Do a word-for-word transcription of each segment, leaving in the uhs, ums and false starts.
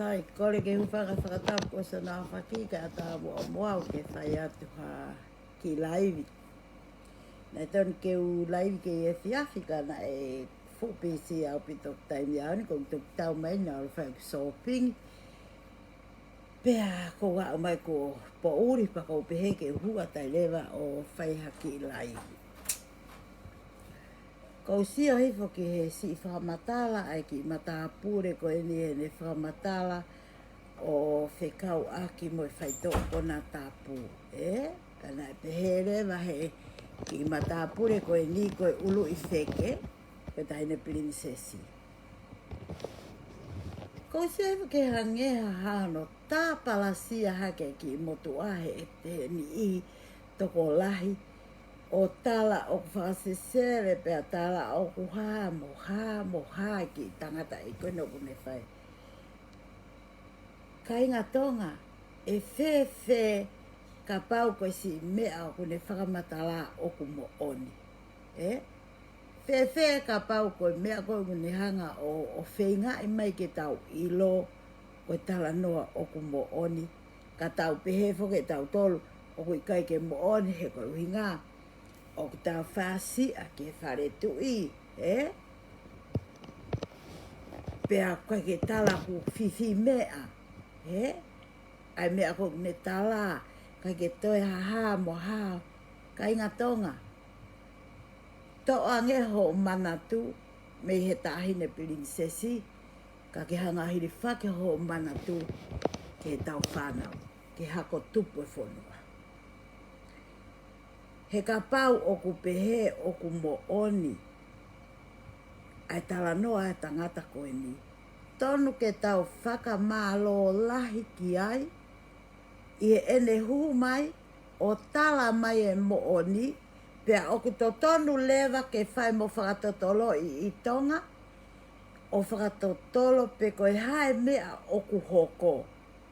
ʻAi, kole ke u hūfanga he fakatapu ʻosi hono aofaki kae ʻatā muʻa mo au ke fai atu ha kiʻi laivi. Naʻe tonu ke u laivi he efiafi ka naʻe fuʻu pīsī ʻaupito he taimi ʻaho ni, ko u toki tau mai naʻa ku ʻalu ʻo fai ʻeku sōpingi. Pea ko u aʻu mai kuo poʻuli pea ko u pehē ke u hū atu ai leva ʻo fai ha kiʻi laivi. Ko u sio hifo ki he siʻi fakamatala ʻa e kiʻi matāpule ko eni heʻene fakamatala ʻo fekauʻaki mo e faitoʻo konatapu, ē? Ka naʻe pehē leva he kiʻi matāpule ko eni ko e ʻuluʻi feke, ko e Taʻahine Pilinisesi. Ko u sio hifo ke hangē ha hano tāpalasia hake kiʻi motuʻa he ʻete niʻihi tokolahi ʻo tala ʻoku fakasesele pea tala ʻoku hā mo hā mo hā kiʻi tangataʻeiki ko eni ʻoku ne fai. Kāinga Tonga, ʻe fēfē kapau ko e siʻi meʻa ʻoku ne fakamatala ʻoku moʻoni, ē? Fēfē kapau ko e meʻa ko ē ʻoku ne hanga ʻo, ʻo feingaʻi mai ke tau ʻilo ko e talanoa ʻoku moʻoni, ka tau pehē foki ʻe tautolu ʻoku ʻikai ke moʻoni he ko e ʻuhinga ʻoku tau fāsiʻa ki he fale tuʻi, ē? Pea ʻoku ʻikai ke tala ʻoku fifi meʻa, ē? ʻA e meʻa ʻoku ne tala, ʻikai ke toe hā mo hā, kāinga Tonga. Toʻo ange hoʻo manatu mei he Taʻahine Pilinisesi, ka ke hanga ʻo hilifaki hoʻo manatu ki heʻetau fānau, ki he hako tupu ʻo e fonua. He kapau ʻoku pehē ʻoku moʻoni ʻa e talanoa ʻa e tangata ko eni, tonu ke tau fakamālō lahi ki ai ʻi heʻene hū mai ʻo tala mai e moʻoni, pea ʻoku totonu leva ke fai mo fakatotoloʻi ʻi Tonga, ʻo fakatotolo pe ko e hā e meʻa ʻoku hoko,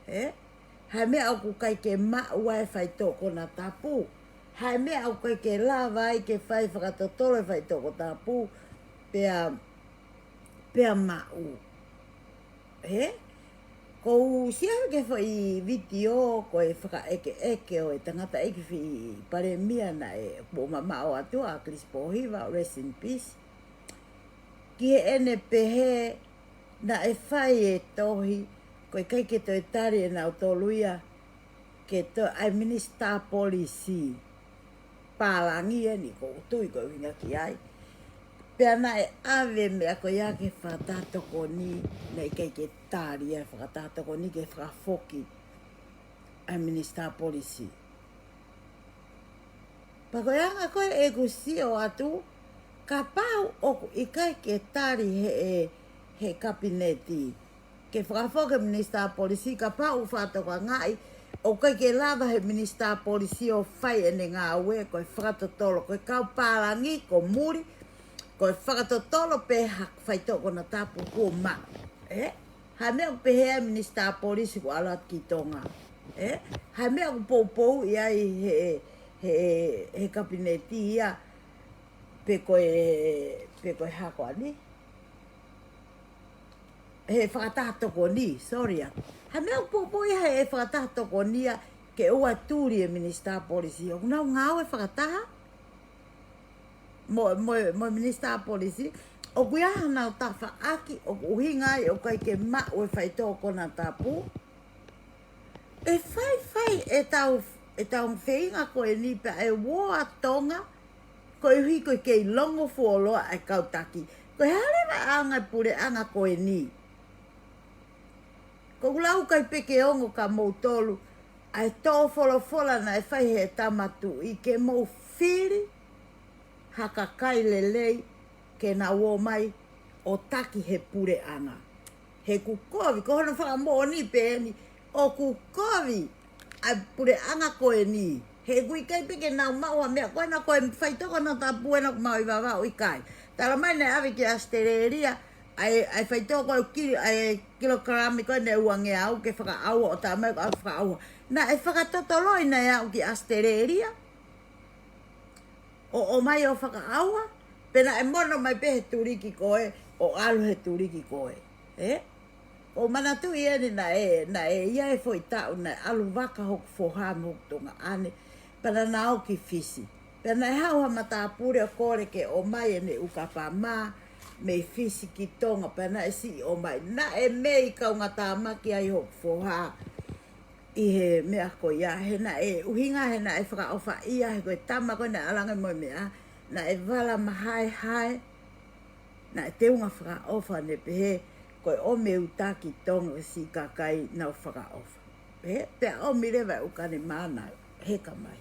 ē? Hā e meʻa ʻoku ʻikai ke maʻu ai e faitoʻo konatapu, hā e meʻa ʻoku ʻikai ke lava ai ke fai fakatotolo e faitoʻo konatapu, pea, pea maʻu. Ē? Ko u sio ki he foʻi vitiō ko e fakaʻekeʻeke ʻo e tangataʻeiki fiʻi palēmia naʻe kuo mamaʻo atu ʻa Chris Pōhiva, rest in peace. Ki heʻene pehē naʻe fai e tohi, ko e ʻikai ke toe tali ʻe nautolu ia ke toe ʻai minisitā polisi pālangi eni, ko u tui ko e ʻuhinga ki ai. Pea naʻe ʻave meʻa ko ia ki he fakataha tokoni, naʻe ʻikai ke tali e fakataha tokoni ke fakafoki ʻa e minisitā polisi. Pea ko e anga ko ē ʻeku sio atu, kapau ʻoku ʻikai ke tali he, he, he kapineti ke fakafoki e minisitā polisi, kapau ʻoku fakatokangaʻi ʻoku ʻikai ke lava he minisitā polisi ʻo fai ʻene ngāue, ko e fakatotolo, ko e kau pālangi, ko muli, ko e fakatotolo pē ha faitoʻo konatapu kuo maʻu, ē? Hā e meʻa ʻoku pehē ai e minisitā polisi kuo ʻalu atu ki Tonga, ē? Hā e meʻa ʻoku poupouʻi ai he, he, he kapineti ia, pe ko e, pe ko e hā ko eni? He fakataha tokoni, sorry ā. Hā e meʻa ʻoku poupouʻi he fakataha tokoni ia ke ʻoua tuli e minisitā polisi. ʻOku nau ngāue fakataha mo, mo, mo e minisitā polisi. ʻOku ʻi ai hanau tafaʻaki, ʻoku ʻuhinga ai ʻoku ʻikai ke maʻu e faitoʻo konatapu. ʻE faifai ʻetau, ʻetau feinga ko eni pea ʻe uo ʻa Tonga, koeʻuhi ko e kei longo fuoloa ʻa e kau taki. Ko e hā leva e anga e puleʻanga ko eni? Ko u lau ʻikai pē ke ongo kia moutolu ʻa e tō folofola naʻe fai he Tama Tuʻi ke mou fili ha kakai lelei ke nau ō mai ʻo taki he puleʻanga. He ʻoku kovi, ko hono fakamoʻoni pē eni, ʻoku kovi ʻa e puleʻanga ko eni. He ʻoku ʻikai pē ke nau maʻu ha meʻa ko ena, ko e faitoʻo konatapu ena ʻoku maʻu ʻi Vavaʻu, ʻikai. Talamai naʻe ʻave ki ʻAositelēlia ʻa e, ʻa e faitoʻo ko ē ki, ʻa e kilokalami ko ē ʻe uangeau ke fakaʻauha ʻo talamai ko e fakaʻauha. Naʻe fakatotoloʻi naʻe aʻu ki ʻAositelēlia ʻo, ʻomai ʻo fakaʻauha, pe naʻe mono mai pē he tuliki ko ē, ʻo ʻalu he tuliki ko ē. Ē? ʻOku ou manatuʻi eni naʻe, naʻe ʻi ai e foʻi taʻu naʻe ʻalu vaka hoku foha mo hoku tuongaʻane, pea naʻa nau ō ki Fisi. Pea naʻe haʻu ha matāpule ʻo kole ke ʻomai ʻene ʻū kapa mā mei Fisi ki Tonga, pea naʻe siʻi ʻomai. Naʻe mei kaungātāmaki ai hoku foha ʻi he meʻa ko ia, he naʻe ʻuhinga he naʻe fakaʻofaʻia, he ko e tama ko ē naʻe ʻalu ange mo e meʻa, naʻe vala mahaehae, naʻe teunga fakaʻofa, ne pehē, ko e ʻomi e uta ki Tonga siʻi kakai nau fakaʻofa. Pehē, pea ʻomi leva e ʻū kane mā naʻe heka mai.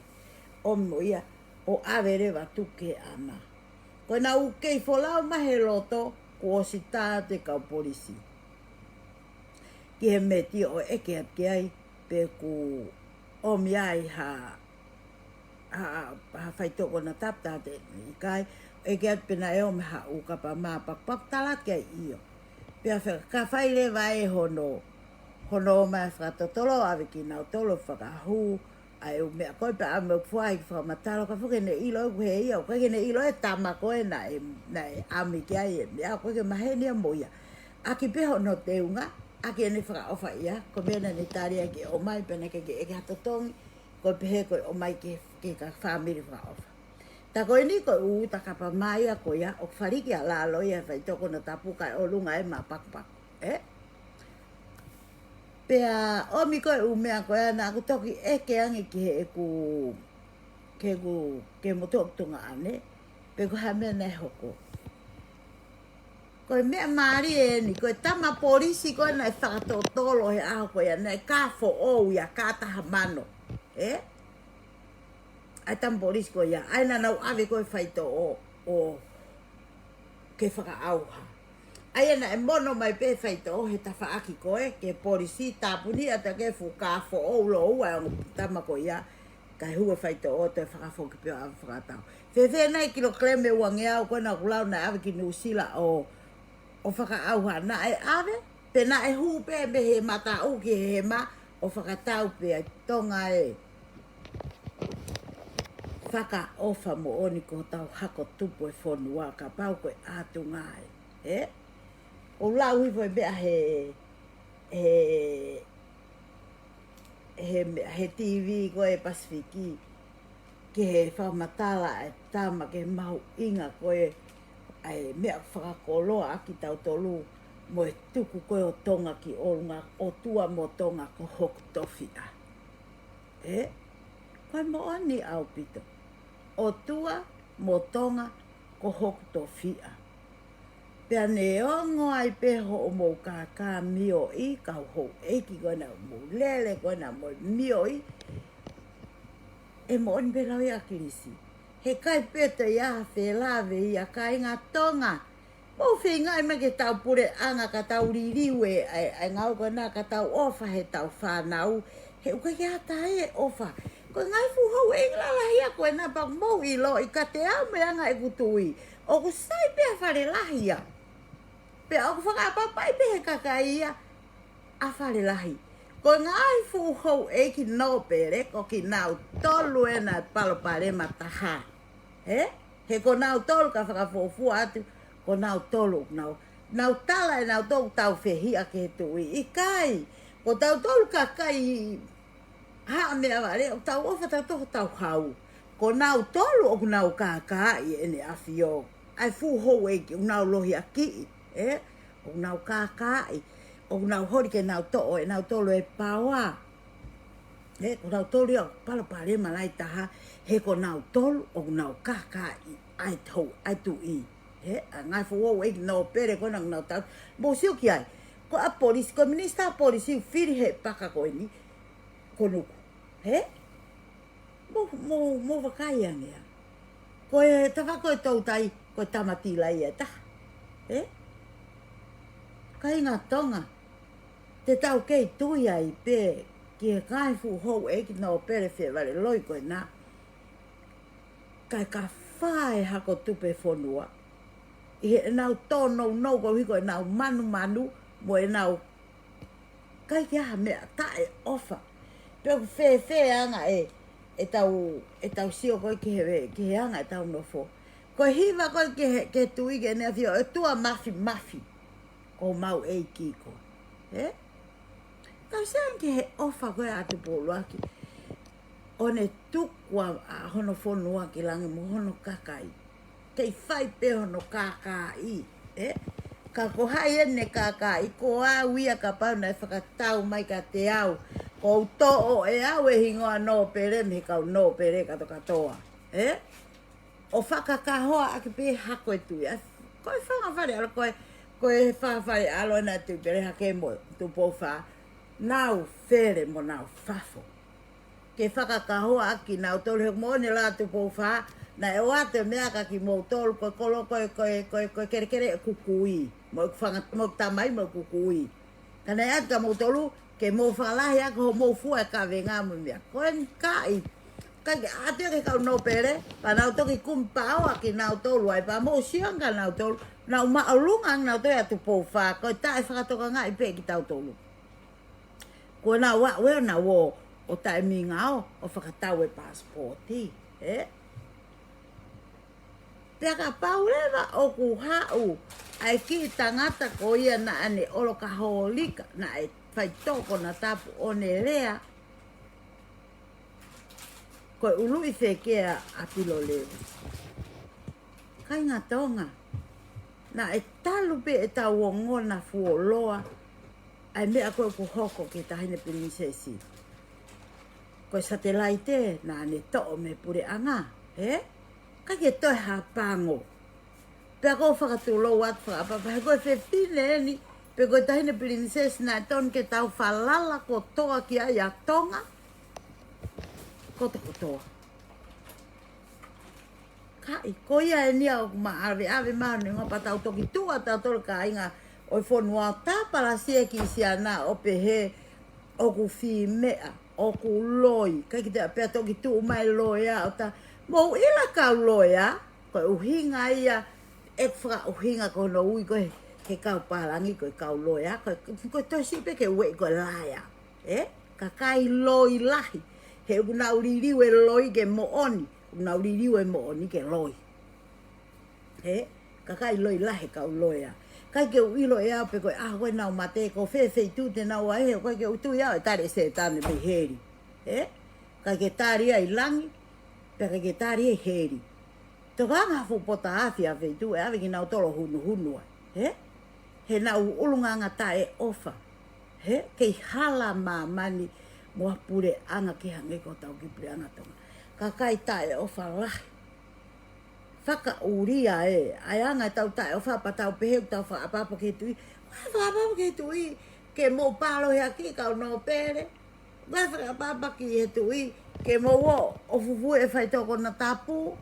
ʻOmi mo ia, ʻo ʻave leva tuku ki he ʻana. Ko ʻenau kei folau mai he loto, kuo ʻosi tā atu e kau polisi ki he meti ʻo ʻeke atu ki ai, pe ʻoku ʻomi ai ha, ha, ha faitoʻo konatapu, ʻikai, ʻeke atu pe naʻe ʻomi ha ʻū kapa mā pakupaku, tala atu ki ai ʻio. Pea fai, ka fai leva ē hono, hono ō mai fakatotolo, ʻave kinautolu fakahū ʻa e ʻū meʻa ko ē, pea ʻave mo e foha ke fakamatala, ka foki ke ne ʻilo ʻoku ʻikai ke ne ʻilo e tama ko ē naʻe, naʻe ʻomi ki ai e meʻa, ʻoku ʻikai ke maheni ia mo ia. ʻAki pē hono teunga, ʻaki ʻene fakaʻofaʻia, ko e meʻa naʻa ne tali ai ke ʻomai, pea naʻe ʻikai ke ʻeke ha totongi, ko e pehē ko e ʻomai ke, ke ka fāmili fakaʻofa. Tā ko eni ko e ʻū uta kapa mā ia ko ia, ʻoku fāliki ʻa lalo ia he faitoʻo konatapu kae ʻolunga e mā pakupaku, ē? Pea ʻomi ko e ʻū meʻa ko ia naʻa ku toki ʻeke ange ki heʻeku, ki heʻeku, ki he motuʻa ʻo hoku tuongaʻane, pe ko e hā e meʻa naʻe hoko. Ko e meʻa mālie eni, ko e tama polisi ko ē naʻe fakatotolo he ʻaho ko ia, naʻe ka foʻou ia, ka taha mano, ē? ʻA e tama polisi ko ia, ʻa ia naʻa nau ʻave ko ē faitoʻo ʻo, ʻo ke fakaʻauha. ʻA ia naʻe mono mai pē faitoʻo he tafaʻaki ko ē, ki he polisi, tāpuni atu ki he fuʻu ka foʻou lōua ʻa e ongo tama ko ia, kae hū e faitoʻo ʻo toe fakafoki pē ʻo ʻave fakatau. Fēfē nai e kilokalama ʻe uangeau ko ē naʻa ku lau naʻe ʻave ki Nuʻusila ʻo, ʻo fakaʻauha, naʻe ʻave, pe naʻe hū pē mei he mataʻu ki he hema ʻo fakatau pē ai. Tonga ē. Fakaʻofa moʻoni ko hotau hako tupu e fonua, kapau ko e ʻatunga ē, ē? ʻOku lau hifo e meʻa he, he, he meʻa, he TV ko ē Pasifiki, ki he fakamatala e tama ki he mahuʻinga ko ē ʻa e meʻa fakakoloa ʻaki kitautolu mo e tuku ko ē ʻo Tonga ki ʻolunga, ʻOtua mo Tonga ko hoku tofiʻa. Ē? Ko e moʻoni ʻaupito. ʻOtua mo Tonga ko hoku tofiʻa. Pea neongo ai pē hoʻomou kākā mioʻi, kau houʻeiki ko ena mou lele ko ena mo mioʻi, ʻe moʻoni pē lau ia ʻa Kilisi. He ʻikai pē toe ʻi ai ha felāveʻi ia kāinga Tonga. Mou feingaʻi mai ke tau puleʻanga ka tau liliu e, ʻa e, ʻa e ngāue ko ena ka tau ʻofa he tau fānau. He ʻoku ʻikai ke ʻatā e ʻofa. Ko e ngaahi fuʻu houʻeiki lalahi ia ko ena pea mou ʻiloʻi ka te au mei he anga ʻeku tui. ʻOku sai pē ʻa Falelahi ia. Pea ʻoku fakaʻapaʻapaʻi pē he kakai ia ʻa Falelahi. Ko e ngaahi fuʻu houʻeiki nōpele, ko kinautolu ena e palopalema taha. Ē? He ko nautolu ka fakafuofua atu, ko nautolu ʻoku nau, nau tala ʻe nautolu ʻoku tau fehiʻa ki he tuʻi. ʻIkai, ko tautolu kakai Haʻa Meʻavale, ʻoku tau ʻofa tautolu, tau hau. Ko nautolu ʻoku nau kākaaʻi ʻEne ʻAfio. ʻA e fuʻu houʻeiki, ʻoku nau lohiakiʻi, ē? ʻOku nau kākaaʻi, ʻoku nau holi ke nau toʻo ʻe nautolu e paoa. Ē, ko nautolu ia ʻoku palopalema lahi taha, he ko nautolu ʻoku nau kākaaʻi ʻa e hou, ʻa e tuʻi. Ē, ʻa e ngaahi fuʻu houʻeiki nōpele ko ena ʻoku nau tau, mou sio ki ai. Ko e polisi, ko e minisitā polisi ʻoku fili he paka ko eni, ko Nuku. Ē? Mou, mou, mou vakai ange ia. Ko e tafaʻaki ko e toutai, ko e tama tila ia ʻe taha. Ē? Kāinga Tonga, te tau kei tui ai pē ki he ngaahi fuʻu houʻeiki nōpele fievaleloi ko ena. Kae ka fai hako tupe fonua. ʻI heʻenau tōnounou koeʻuhi ko ʻenau manumanu mo ʻenau ʻikai ke ʻi ai ha meʻa taʻeʻofa. Pe ʻoku fēfē anga e, ʻetau, ʻetau sio ko ē ki he, ki he anga ʻetau nofo. Ko e hiva ko ē ki he, ki he tuʻi ki ʻEne ʻAfio, ʻOtua Māfimafi. Ko homau ʻEiki koe. Ē? Ka ʻosi ange ki he ʻofa ko ē ʻa Tupou ʻUluaki, ʻo ne tuku ʻa, ʻa hono fonua ki langi mo hono kakai. Kei fai pē hono kākāʻi, ē? Ka ko hai ʻene kākāʻi? Ko au ia, kapau naʻe fakatau mai kiate au, ʻoku ou toʻo ʻe au e hingoa nōpele mei he kau nōpele kātoa kātoa, ē? ʻO fakakahoa ʻaki pē hako e tuʻi. ʻA, ko e fanga fale ʻalo, ko e, ko e fanga fale ʻalo ena e Tuʻi Pele Hake mo Tupou Fā, nau fele mo nau fafo. Ke fakakahoa ʻaki kinautolu he moʻoni lā Tupou Fā, naʻe ʻoatu e meʻa kia kimoutolu, ko e kolo, ko e, ko e, ko e, ko e kelekele ʻeku kui. Mo ʻeku fanga, mo ʻeku tamai, mo ʻeku kui. Ka naʻe ʻoatu kia moutolu, ke mou fakalahi ʻaki hoʻomou fua e kavenga mo e meʻa. Ko eni ka ʻi, ʻikai ke ʻoatu ia ki he kau nōpele, pea nau toki kumi paoa kinautolu ai, pea mou sio ange kia nautolu, nau māʻolunga ange nautolu ʻia Tupou Fā, ko e taʻefakatokangaʻi pē kitautolu. Ko ʻenau aʻu ē ʻo nau ō ʻo taʻemingao ʻo fakatau e passport, ē? Pea kapau leva ʻoku haʻu ʻa e kiʻi tangata ko ia naʻa ne ʻolo kaholika, naʻe faitoʻo konatapu ʻo ne lea, ko e ʻuluʻi fekea ʻa Pilolevu. Kāinga Tonga, naʻe talu pē ʻetau ongona fuoloa ʻa e meʻa ko ē ʻoku hoko ki he Taʻahine Pilinisesi. Ko e satelaite naʻa ne toʻo mei he puleʻanga, ē? ʻIkai ke toe hā pango. Pea ʻoku ou fakatulou atu fakaʻapaʻapa, he ko e fefine eni, pe ko e Taʻahine Pilinisesi naʻe tonu ke tau falala kotoa ki ai ʻa Tonga kotokotoa. Ka ʻi, ko ia eni ia ʻoku ma ʻave, ʻave mai ʻa e ngaahi pea tau toki tuʻu ʻa tautolu kāinga ʻo e fonua ʻo tāpalasia e kiʻi siana ʻo pehē ʻoku fī meʻa, ʻoku loi, ʻikai ke te pea toki tuʻu mai loea ʻo tā, mou ʻilo e kau loea, ko e ʻuhinga ia ʻeku fakaʻuhinga ko hono ui ko ē he kau pālangi ko e kau loea, ko e, ko e toe siʻi pē ke ueʻi ko e laea, ē? Kakai loi lahi, he ʻoku nau liliu e loi ke moʻoni, ʻoku nau liliu e moʻoni ke loi. Ē, kakai loi lahi kau loea. ʻIkai ke u ʻilo ʻe au pe ko e ʻaho ko ē ʻenau mate, ko fē feituʻu te nau ʻaʻahi, ʻikai ke u tui au ʻe tali ʻe Sētane mei heli. Ē, ʻikai ke tali ia ʻi langi, pea ʻikai ke tali ia ʻi heli. Tokanga ha fuʻu pota afi ʻa e feituʻu ʻe ʻave kinautolu ʻo hunuhunu ai. Ē, he ʻenau ʻulungaanga taʻeʻofa. Ē, kei hala māmani mo ha puleʻanga ke hangē ko hotau kiʻi puleʻanga Tonga. Kakai taʻeʻofa lahi. Fakaʻulia ē, ʻa e anga ʻetau taʻeʻofa pea tau pehē ʻoku tau fakaʻapaʻapa ki he tuʻi. ʻOku ʻikai fakaʻapaʻapa ki he tuʻi ke mou pālohiʻaki e kau nōpele. ʻOku ʻikai fakaʻapaʻapa ki he tuʻi ke mou ō ʻo fufū e faitoʻo konatapu.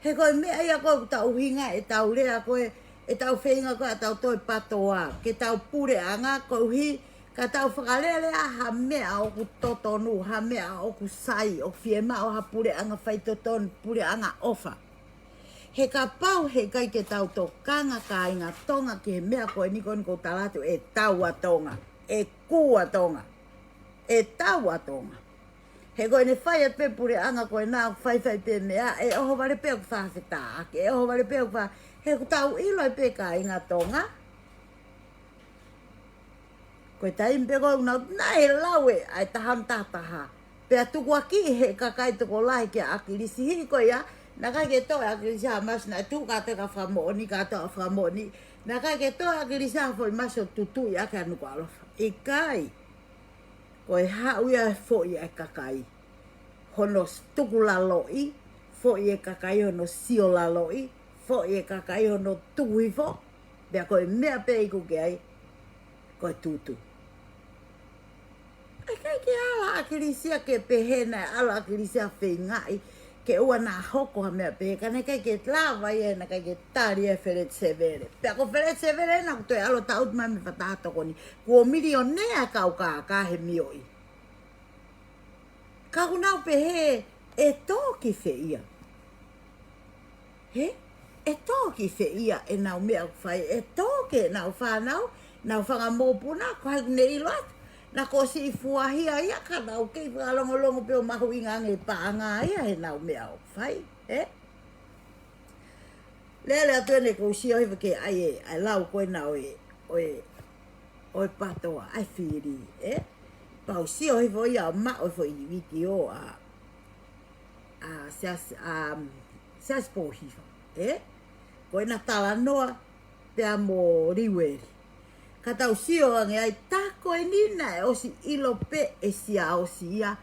He ko e meʻa ia ko ē ʻoku tau ʻuhinga ʻetau lea ko ē, ʻetau feinga ko ē ʻa tau toe patoa, ke tau puleʻanga koeʻuhi ka tau fakalele ʻa ha meʻa ʻoku totonu, ha meʻa ʻoku sai, ʻoku fiemaʻu ha puleʻanga faitotonu, puleʻanga ʻofa. He kapau he ʻikai ke tau tokanga kāinga Tonga ki he meʻa ko eni ko eni ʻoku ou tala atu, ʻe tau ʻa Tonga, ʻe kū ʻa Tonga, ʻe tau ʻa Tonga. He ko ʻene fai atu pē puleʻanga ko ena ʻoku faifai pē meʻa, ʻe ʻohovale pē ʻoku fakafetaʻaki, ʻe ʻohovale pē ʻoku fa-, he ʻoku tau ʻilo pē kāinga Tonga. Ko e taimi pē ko ē ʻoku nau, naʻe lau ē ʻa e taha mo e taha taha. Pea tukuakiʻi he kakai tokolahi kia ʻAkilisi, hili ko ia, naʻe ʻikai ke toe ʻAkilisi ha masi, naʻe tuʻu kātoa e kau fakamoʻoni, kātoa e kau fakamoʻoni. Naʻe ʻikai ke toe ʻAkilisi ha foʻi masi ʻo tutuʻi ʻaki ʻa Nukuʻalofa. ʻIkai. Ko e haʻu ia e foʻi ʻa e kakai. Hono tukulaloʻi, foʻi e kakai hono siolaloʻi, foʻi e kakai hono tuku hifo, pea ko e meʻa pē ʻoku ke ʻai, ko e tūtū. ʻIkai ke ala ʻAkilisi ia ke pehē naʻe ala ʻAkilisi ia ʻo feingaʻi ke ʻoua naʻa hoko ha meʻa pehē, ka naʻe ʻikai ke lava ia, naʻe ʻikai ke tali ia ʻe Feleti Sevele. Pea ko Feleti Sevele ena ʻoku toe ʻalu ʻo tautu mai mei he fakataha tokoni. Kuo milionea e kau kākā he mioʻi. Ka ʻoku nau pehē, ʻe tō ki fē ia? Hē? ʻE tō ki fē ia ʻenau meʻa ʻoku fai? ʻE tō ki heʻenau fānau, ʻenau fanga mokopuna, ko hai ʻoku ne ʻilo atu? Naʻa ko siʻi fuahia ia ka nau kei fakalongolongo pē ʻo mahuʻinga ange e paʻanga ia heʻenau meʻa ʻoku fai, ē? Lele atu eni ʻoku ou sio hifo ki he ʻai e, ʻai e lau ko ena ʻo e, ʻo e, ʻo e PATOA, ʻai fili, ē? Pea u sio hifo ia ʻo maʻu e foʻi vitiō ʻa, ʻa Siaosi, ʻa, Siaosi Pōhiva, ē? Ko ena talanoa pea mo Liueli. Ka tau sio ange ai, tā ko eni naʻe ʻosi ʻilo pē ʻe Siaosi ia,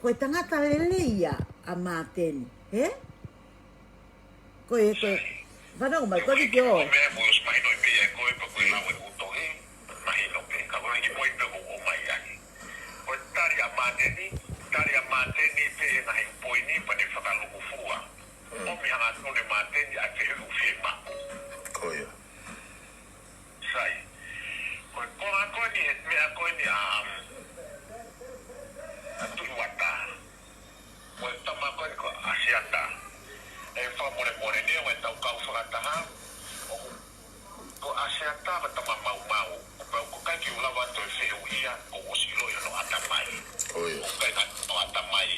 ko e tangata lelei ia ʻa Māteni, ē? Ko e, ko e, fanongo mai, ko e vitiō. Ko e meʻa ʻoku ʻosi mahino pē ia ko e, ko e lau e ʻū tohi, mahino pē. Ka ko e kiʻi poini pē ʻoku ou ʻomai ai. Ko e tali ʻa Māteni, tali ʻa Māteni pē ʻi he ngaahi poini pea ne fakalūkufua. Mm. ʻOmi hangatonu ʻe Māteni ʻa e fehuʻi ʻoku fiemaʻu. Ko ia. Sai. Ko e konga ko eni, he meʻa ko eni ʻa, ʻa Tuʻi Uata. Ko e tama ko eni ko ʻAsiata. ʻE fakamolemole ni, ʻoku tau kau fakataha. ʻOku, ko ʻAsiata ko e tama maumau. Ko e, ʻoku ʻikai ke u lava atu e fehuʻia, kuo u ʻosi ʻiloʻi hono ʻatamai. Ko ia. ʻOku ʻikai ke u ʻatamai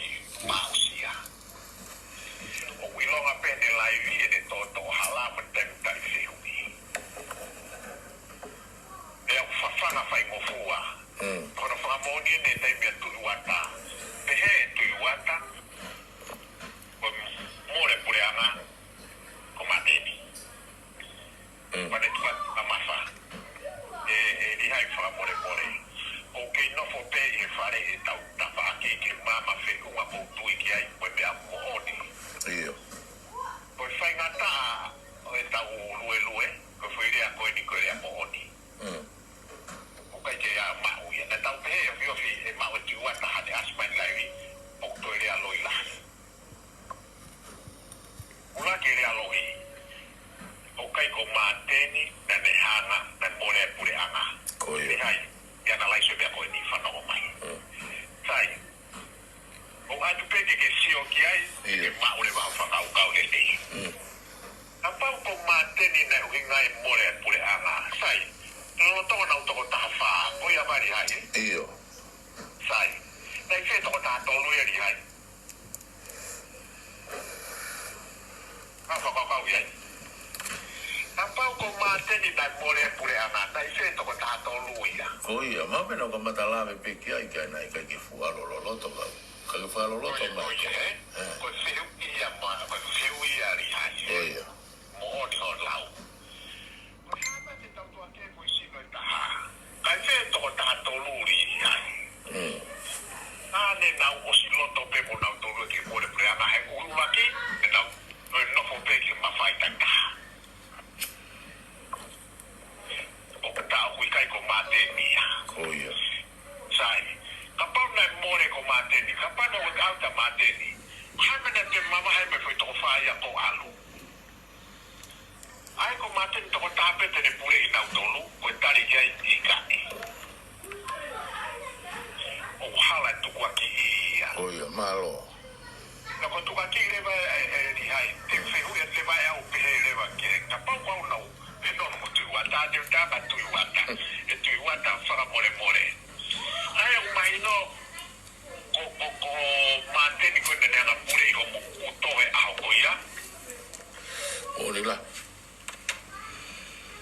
maʻusia. ʻOku ʻilonga pē ʻene laivi, ʻene toʻotoʻo hala mo e taimi tali fehuʻi. Pea ʻoku fafanga faingofua. Mm. Ko hono fakamoʻoni ʻene taimi ʻa Tuʻi Uata. Pehē ʻe Tuʻi Uata, ko e mole puleʻanga, ko Māteni. Mm. Pane tuka ka mafa. ʻE, ʻe Lihai, fakamolemole. ʻOku kei nofo pē ʻi he fale ʻetau tafaʻaki ke maama feʻunga, ʻoku ou tui ki ai ko e meʻa moʻoni. ʻIo. Ko e faingataʻa ʻo ʻetau luelue, ko e foʻi lea ko eni ko e lea moʻoni. Mm. ʻOku ʻikai ke ʻi ai ha maʻu ia. Naʻa tau pehē ʻe ofiofi ʻe maʻu ʻe Tuʻi Uata haʻane ʻasi mai laivi, ʻoku toe lea loi lahi. ʻUluaki lea loi. ʻOku ʻikai ko Māteni naʻa ne hanga, naʻe mole e puleʻanga. Ko ia. Lihai, ʻi he analyze ʻo e meʻa ko eni, fanongo mai. Mm. Sai. ʻOku ʻatu pē ke ke sio ki ai, ʻIo. ke maʻu leva ha fakakaukau lelei. Mm. Kapau ko Māteni naʻe ʻuhinga e mole e puleʻanga. Sai. Lolotonga ʻenau toko taha fā, ko ia ʻa Lihai, ē? ʻIo. Sai. Naʻe ʻi fē toko taha tolu ia, Lihai? Ka fakakaukau ia. Kapau ko Māteni naʻe mole e puleʻanga, naʻe ʻi fē toko taha tolu ia? Ko ia, mahalo pē naʻa ku kamata lave pē ki ai, ka naʻe ʻikai ke fuʻu ʻalu loloto, ka, ka ke fakaloloto Ko ia, mai. ko ia, ē? Ē. Ko e fehuʻi ia ma, ko e fehuʻi ia, Lihai, ē? Ko ia. Moʻoni hoʻo lau. Ko e hā e meʻa te tau tuʻu hake ko e sino ʻe taha? Ka ʻi fē toko taha tolu, Lihai? Mm. Naʻa ne nau ʻosi loto pē mo nautolu ke mole puleʻanga he ʻuluaki, ʻenau, ʻenau nofo pē ki he mafai taha. ʻOku tau ʻikai ko Māteni ia. Ko ia. Sai. Kapau naʻe mole ko Māteni, kapau naʻe ʻauta Māteni. Hā e meʻa naʻa te mavahe mei he foʻi toko fā ia kuo ʻalu? ʻA ia ko Māteni toko taha pē te ne puleʻi nautolu, ko e tali ki ai ʻikai. ʻOku hala e tukuakiʻi ia. Ko ia, mālō. Naʻa ko e tukuakiʻi leva ē, ē, ē, Lihai, te u fehuʻi atu leva ʻe au pehē leva ki ai. Kapau ko au naʻa ku, ē, nofo mo Tuʻi Uata, te u tala Tuʻi Uata. ʻE Tuʻi Uata, fakamolemole. ʻA ia ʻoku mahino, ko, ko, ko Māteni ko ē naʻa ne hanga puleʻi hoʻomo ʻū tohi he ʻaho ko ia. ʻOni la.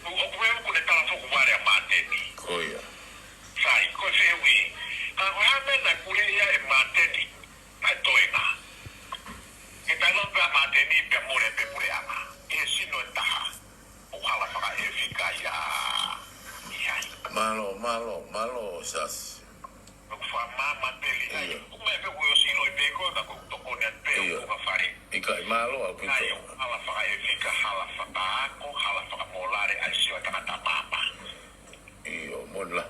ʻOku, ʻoku ou kune tala foku vale ʻa Māteni. Ko ia. Sai, ko e fehuʻi. Ka ko e hā e meʻa naʻe puleʻi ai ʻe Māteni ʻa e toenga? Ke taʻeʻilo pē ʻa Māteni pea mole pē puleʻanga. ʻI he sino ʻe taha. ʻOku hala fakaʻefika ia. Lihai. Mālō, mālō, mālō, Siaosi. ʻOku fakamāmā pē Lihai. ʻIo. ʻOku meʻa pē ʻoku ʻosi ʻiloʻi pē ko ē ka ʻoku tokoni atu pē ʻIo. ʻoku ka fale. ʻIkai, mālō ʻaupito. ʻA ia, hala fakaʻefika, hala fakaako, hala fakamolale, ʻa e sio ʻa e tangata maama. ʻIo, moʻoni la.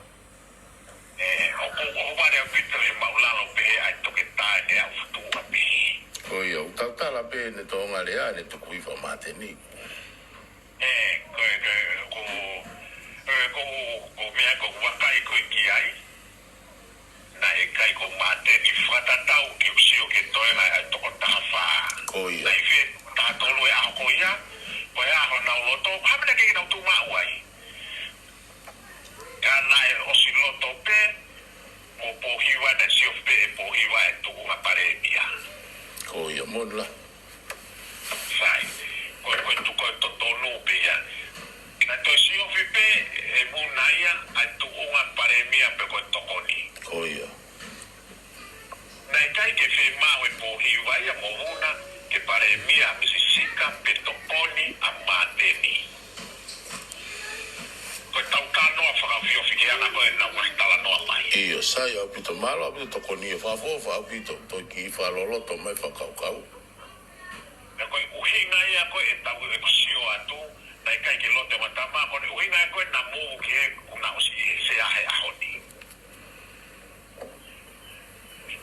Ē, ʻoku, ʻoku vale ʻaupito he māʻulalo pehē ʻa e toketā ʻene ʻalu futuʻa pehē. Ko ia, ʻoku tau tala pē ʻene tōʻonga lea, ʻene tuku hifo ʻa Māteni. Ē, ko e, ko e, ko, ē, ko, ko e meʻa ʻoku ou vakai ko ē ki ai. Naʻe ʻikai ko Māteni fakatatau ke u sio ki he toenga ʻa e toko taha fā. Ko ia. Naʻe ʻi fē toko taha tolu he ʻaho ko ia, ko e ʻaho naʻa nau loto, hā e meʻa naʻe ʻikai ke nau tuʻu maʻu ai. Ka naʻe ʻosi loto pē, mo Pōhiva naʻe sio pē ʻe Pōhiva e tuʻunga palēmia. Ko ia, moʻoni la. Sai. Ko e, ko e tuʻu ko ē totonu pe ko e tokoni. Ko ia. Naʻe ʻikai ke fiemaʻu ʻe Pōhiva ia mo Vuna ke palēmia ʻa Misi Sika pe tokoni ʻa Māteni. Ko e tau talanoa fakaofiofi ki he anga ko ē naʻa ku talanoa mai. ʻIo, sai ʻaupito, mālō ʻaupito tokoni ʻo fakaʻofoʻofa ʻaupito, toe kiʻi fakaloloto mai fakakaukau. Pea ko e ʻuhinga ia ko ē ʻetau ʻeku sio atu, naʻe ʻikai ke loto ʻa e tama, ko e ʻuhinga ia ko ē naʻa mou ki he kuo na ʻosi ʻi he sea he ʻaho ni.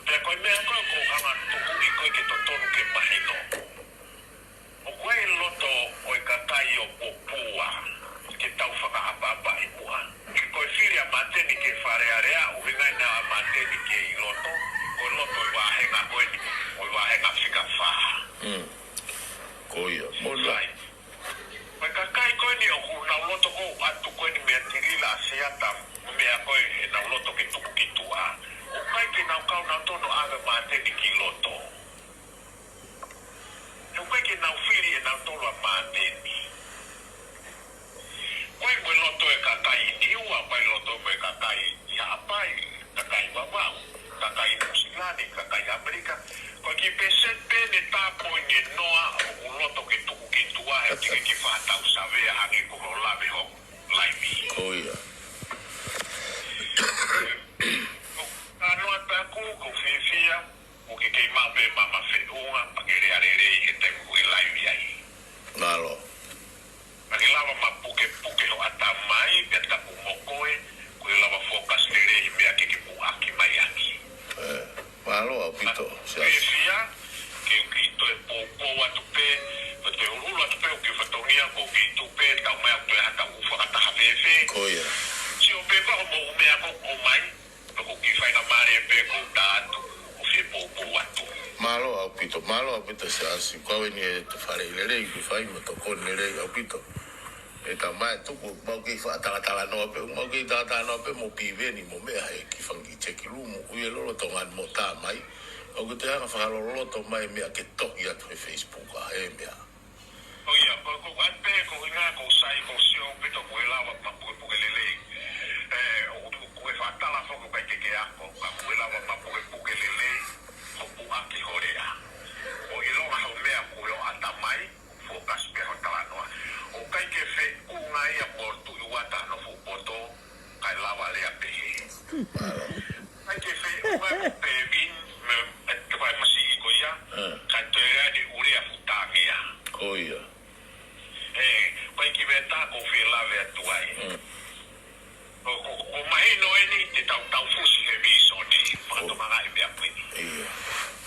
Pea ko e meʻa ko ē ʻoku ou hanga atu ʻi ko ē ke totonu ke mahino. ʻOku ʻi ai e loto ʻo e kakai ʻo Popua ke tau fakaʻapaʻapaʻi muʻa. Ko e fili ʻa Māteni ki he Fale Alea, ʻuhinga ia ʻa Māteni ki he ʻi loto, ko e loto ʻo e vāhenga ko eni, ʻo e vāhenga fika fā. Mm. Ko ia, mo la. Sai. Ko e kakai ko eni ʻoku nau loto ko ē ʻatu ko eni meʻa tilila ʻa Siata, meʻa ko ē ʻenau loto ke tuku ki tuʻa. ʻOku ʻikai ke nau kau nautolu ʻo ʻave Māteni ki loto. He ʻoku ʻikai ke nau fili ʻe nautolu ʻa Māteni. Ko e mo e loto ʻo e kakai ʻi Niua, ko e loto mo e kakai ʻi Haʻapai, kakai Vavaʻu, kakai Nuʻusila ni, kakai ʻAmelika. Ko e kiʻi pēseti pē ʻe taha poini noa ʻoku loto ke tuku ki tuʻa he ʻoku ʻikai ke fai ha tau savea hangē ko hoʻo lave hoʻo laivi. Ko ia. Ko e talanoa ʻaʻaku, ʻoku ou fiefia, ʻoku ke kei maʻu pē mama feʻunga, pea ke lea lelei he taimi ʻoku ke laivi ai. Mālō. Pea ke lava mapukepuke hoʻo ʻatamai, pea tapu mo koe, ʻoku ke lava focus lelei he meʻa ke ke puʻaki mai ʻaki. Eh, mālō ʻaupito, Siaosi. Fiefia, ke u kiʻi toe poupou atu pē, pea toe ʻuluʻulu atu pē, ʻoku ke fatongia, ʻoku ke ʻi tuʻa pē, tau mai ʻo toe ʻai ha tau fakataha fēfē. Ko ia. Sio pē ko hoʻomou meʻa ko ē ʻoku ʻomai, pea ʻoku ou kiʻi faingamālie pē ke u tā atu, ʻo fie poupou atu. Mālō ʻaupito, mālō ʻaupito Siaosi, kau eni ʻete fale lelei, ke fai mo tokoni lelei ʻaupito. ʻE tau mai tuku, mau kei fakatalatalanoa pē, mau kei talatalanoa pē mo Piveni mo meʻa he kiʻi fanga kiʻi checking room, ʻoku ʻi ai e lolotonga mo tā mai. ʻOku te anga fakaloloto mai meʻa ke tohi atu he Facebook ʻa e meʻa. ʻO ia, ko, ko, ʻai pē, ko e ʻuhinga, ʻoku ou sai, ʻoku ou sio ʻaupito ʻoku ke lava mapukepuke lelei. ʻE, ʻoku, ʻoku ke fakatala foki ʻoku ʻikai ke ke ako, ka ʻoku ke lava mapukepuke lelei, hoʻo puʻaki hoʻo lea. ʻO ʻilonga hoʻo meʻa ʻoku ʻi ho ʻatamai, focus pē hoʻo talanoa. ʻOku ʻikai ke feʻunga ia mo Tuʻi Uata Nofoʻu Poto, kae lava lea pehē. ʻIkai ke feʻunga mo Pevin, mo, ʻe, ke fai masiʻi ko ia, Mm. kae toe ʻai ni ʻulea futamia. Ko ia. ʻE, ko e kiʻi meʻa ʻoku ou fie lave atu ai. Mm. ʻOku, ʻoku mahino eni te tau tau fusi he visone, fakatomala ʻi meʻa ko eni. Ia.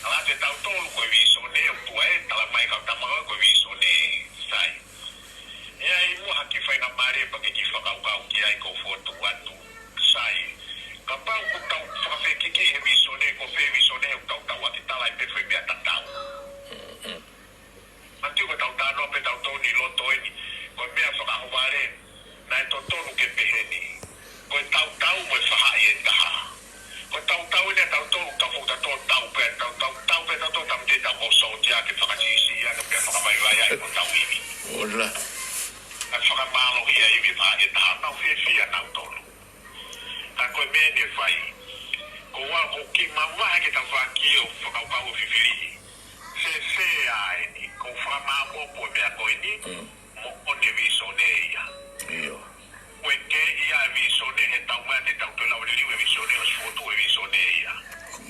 Ala te tau tolu ko e visone, ʻoku tuʻu ai, tala mai kau tama ko e visone, sai. ʻE ʻi ai muʻa ha kiʻi faingamālie pea ke kiʻi fakakaukau ki ai ʻoku ou fokotuʻu atu, sai. Kapau ʻoku tau fakafekiki he visone, ko fē visone ʻoku tau tau ʻaki, tala ai pē foʻi meʻa tatau. Mm, mm. Mati ko e tau talanoa pē tautolu ʻi loto eni, ko e meʻa fakaʻohovale, naʻe totonu ke pehē ni. Ko e tautau mo e faʻahi ʻe taha. Ko e tautau eni ʻa tautolu, tau foʻi tautau pē, tau, tau, tau pē tautolu, tau te tau ko sōtia ke fakasiʻisiʻi ʻaki pea fakavaivai ai ko tau ivi. Ola. Ka fakamālohia ivi faʻahi ʻe taha, nau fiefia nautolu. Ka ko e meʻa eni ʻe fai. Ko au ʻoku ou kiʻi mavahe ke tau fakio fakakaukau ʻo fifili. Sesē eni, ʻoku ou fakamāʻopoʻopo e meʻa ko eni, Mm. mo ʻene visone ia. Io. ʻOku ʻikai ke ʻi ai e visone he tau meʻa te tau toe lava liliu e visone ʻosi fotu e visone ia.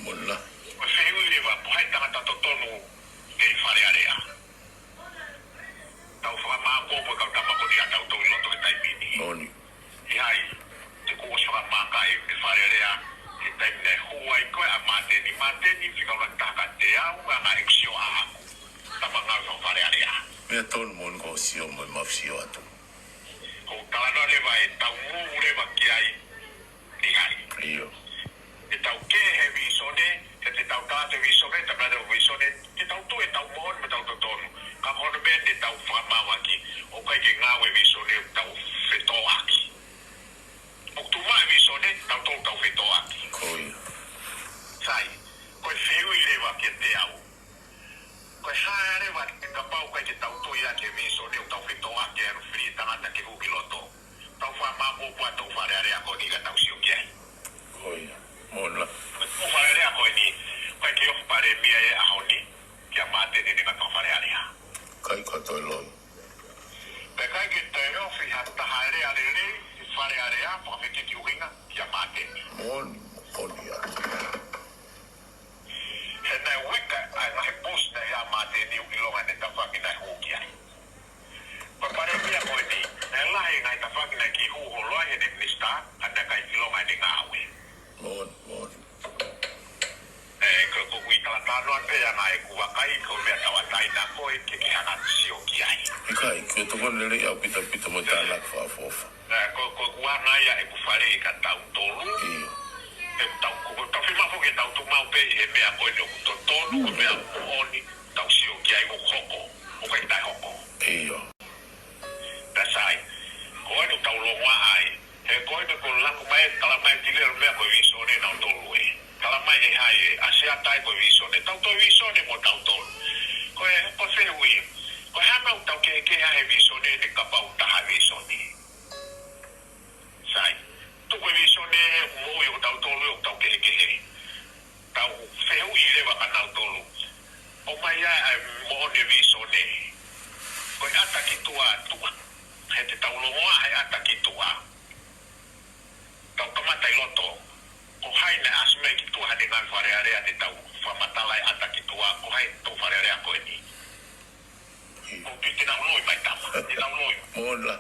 Mona. ʻOku ou fehuʻi leva, pe ko hai tangata totonu ʻi he Fale Alea. Tau fakamāʻopoʻopo e kau tama ko eni ʻa tautolu ʻi loto he taimi ni. Moni. ʻI hai, te kuo ʻosi fakamaka e, e Fale Alea, he taimi naʻe hū ai ko ē ʻa Māteni, Māteni, fika ʻuluaki taha kiate au, ʻa e ngaahi ʻeku sio ʻaʻaku. Tama ngāue faka-Fale Alea. Meʻa tonu mo eni ʻoku ou sio mo e mau sio atu. ʻOku ou talanoa leva ʻetau mou leva ki ai, ʻi hai. Io. Te tau kē he visone, he te tau tā he visone, tau tā he visone, te tau tui ʻetau moʻoni mo ʻetau totonu. Ka ko hono meʻa te tau fakamaʻuʻaki, ʻoku ʻikai ke ngāue e visone ʻo tau fetōʻaki. ʻOku tuʻu mai e visone, tau tō tau fetōʻaki. Ko ia. Sai, ko e fehuʻi leva kiate au. Ko e hā leva te kapau ʻoku ʻikai ke tau tui ʻaki e visone ʻo tau fetōʻaki ʻa e ʻalu fili tangata ke hū ki loto. Tau fakamāʻopoʻopo ʻa e tau Fale Alea ko eni ka tau sio ki ai. Ko ia. Moʻoni lā. Ko e tuʻu Fale Alea ko eni, ʻikai ke ofi Palēmia he ʻaho ni kia Māteni ʻene ngataʻanga Fale Alea. ʻIkai, ko e toe loi. Pea ʻikai ke toe ofi ha taha lea lelei ʻi Fale Alea, fakafekiki ʻuhinga kia Māteni. Moʻoni, moʻoni ia. He naʻe uika ʻa e ngaahi business ʻa Māteni ʻoku ʻilonga ʻene tafaʻaki naʻe hū ki ai. Ko e Palēmia ko eni, naʻe lahi e ngaahi tafaʻaki naʻe kei hū holo ai heʻene minisitā, ka naʻe ʻikai ʻilonga ʻene ngāue. Moʻoni, moʻoni. ʻE, ko, ko ʻeku talatalanoa pē ʻa e ngaahi kuo vakai, ko e meʻa tauʻatāina ko ē ke ke hanga sio ki ai. ʻIkai, ke tokoni lelei ʻaupito, ʻaupito mo e tānaki fakaʻofoʻofa. ʻE, ko, ko ʻeku anga ia ʻeku fale kia tautolu. ʻIo. ʻE tau, ko, ko tau fiemaʻu foki ke tau tuʻu maʻu pē ʻi he meʻa ko eni ʻoku totonu, ko e meʻa moʻoni, tau sio ki ai ʻoku hoko, ʻoku ʻikai taʻehoko. ʻIo. Pea sai, ko eni ʻoku tau longoaʻa ai. He ko eni ko e laku mai, tala mai ki leo meʻa ko e visone naʻa tau tolu ē. Tala mai ʻe hai ē, ʻa Siaosi ko e visone. Tau toe visone mo tautolu. Ko e, ko e fehuʻi. Ko e hā e meʻa ʻoku tau kehekehe ai he visone ni kapau taha visone. Sai. Tuku e visone ʻoku moʻui ʻo tautolu ʻoku tau kehekehe. Tau fehuʻi leva kia nautolu. ʻOmai ʻa e moʻoni e visone. Ko e ʻata ki tuʻa tuʻa. He te tau longoaʻa he ʻata ki tuʻa. Tau kamata ʻi loto. Ko hai naʻe ʻasi mai ki tuʻa haʻane ngaahi Fale Alea te tau fakamatala e ʻata ki tuʻa. Ko hai tuʻu Fale Alea ko eni. Ko piti nau loi mai tama. Te nau loi. Moʻoni lā.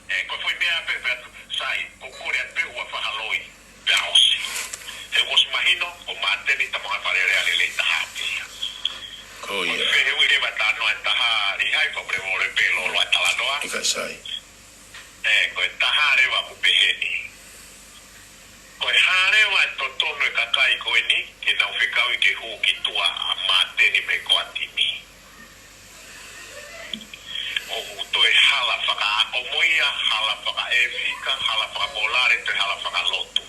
ʻE, ko e foʻi meʻa pē, pea sai, ko e kole atu pē ʻoua fakaloi, pea ʻosi. He kuo ʻosi mahino, ko Māteni tama ngaahi Fale Alea lelei taha pē ia. Ko ia. Ko e fehuʻi leva talanoa ʻe taha, Lihai, fakamolemole pē loloa talanoa. ʻIkai sai. ʻE, ko e taha leva ʻoku pehē ni. Ko e hā leva e totonu e kakai ko eni, ke nau fekauʻi ke hū ki tuʻa ʻa Māteni mei he core team. ʻOku toe hala fakaako mo ia, hala fakaʻefika, hala fakamolale, toe hala fakalotu.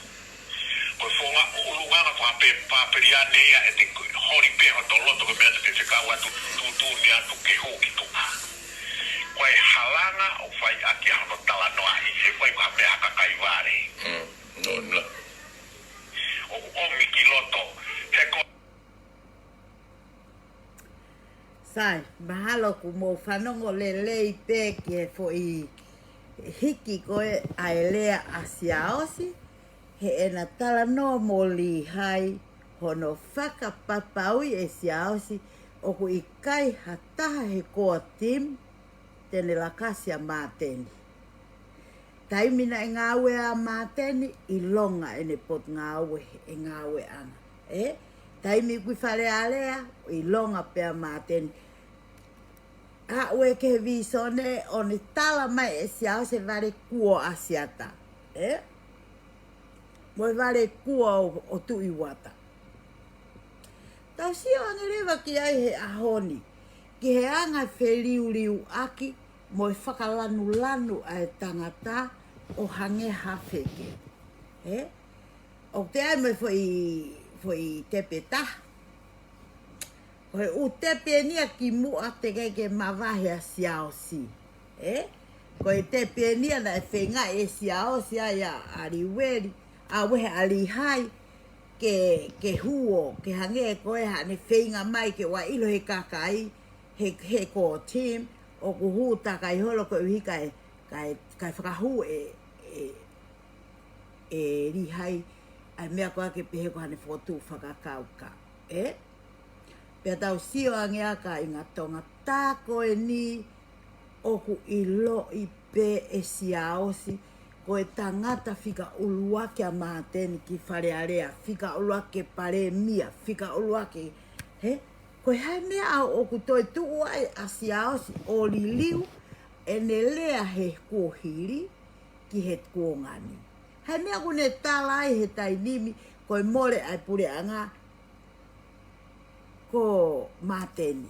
Ko e founga ʻulungaanga fakapē-, Papeliane ia ʻe te holi pē hoto loto ko e meʻa te te fekau atu, tuʻutuʻuni atu ke hū ki tuʻa. Ko e halanga ʻoku fai ʻaki ʻa hono talanoaʻi, he ʻikai ko ha meʻa ha kakai vale. Mm, no, no. ʻOku ʻomi ki loto, he ko Sai, mahalo kuo mou fanongo lelei pē ki he foʻi hiki ko ē ʻa e lea ʻa Siaosi, heʻena talanoa mo Lihai, hono fakapapauʻi ʻe Siaosi, ʻoku ʻikai ha taha he core team te ne lakasi ʻa Māteni. Taimi naʻe ngāue ai ʻa Māteni, ʻilonga ʻene potungāue, ʻene ngāueʻanga. ʻE? Taimi ʻoku ʻi Fale Alea, ʻilonga pē ʻa Māteni. Aʻu ē ki he visone, ʻo ne tala mai ʻe Siaosi e vale kuo ʻa Siata. ʻE? Mo e vale kuo ʻo, ʻo Tuʻi Uata. Tau sio ange leva ki ai he ʻaho ni, ki he anga e feliuliuaki mo e fakalanulanu ʻa e tangata ʻo hangē ha feke. ʻE? ʻOku ʻi ai mo e foʻi, foʻi tepe taha. Ko e ʻū tepe eni ia kimuʻa teʻeki ke mavahe ʻa Siaosi. ʻE? Ko e tepe eni ia naʻe feingaʻi ʻe Siaosi ia ʻa Liueli, ʻa Uehe ʻa Lihai, ke, ke hū ʻo, ke hangē ko ē haʻane feinga mai ke ʻoua ʻilo he kakai, he, he core team, ʻoku hū takai holo koeʻuhi kae, kae, kae fakahū ʻe, ʻe, ʻe Lihai, ʻa e meʻa ko ē ke pehē ko haʻane fokotuʻu fakakaukau. ʻE? Pea tau sio ange ā kāinga Tonga tā ko eni ʻoku ʻiloʻi pē ʻe Siaosi, ko e tangata fika ʻuluaki ʻa Māteni ki Fale Alea, fika ʻuluaki ki he Palēmia, fika ʻuluaki, he? Ko e hā e meʻa ʻoku toe tuʻu ai ʻa Siaosi ʻo liliu ʻene lea he kuohili ki he kuonga ni. Hā e meʻa ʻoku ne tala ai he taimi ni ko e mole ʻa e puleʻanga ko Māteni.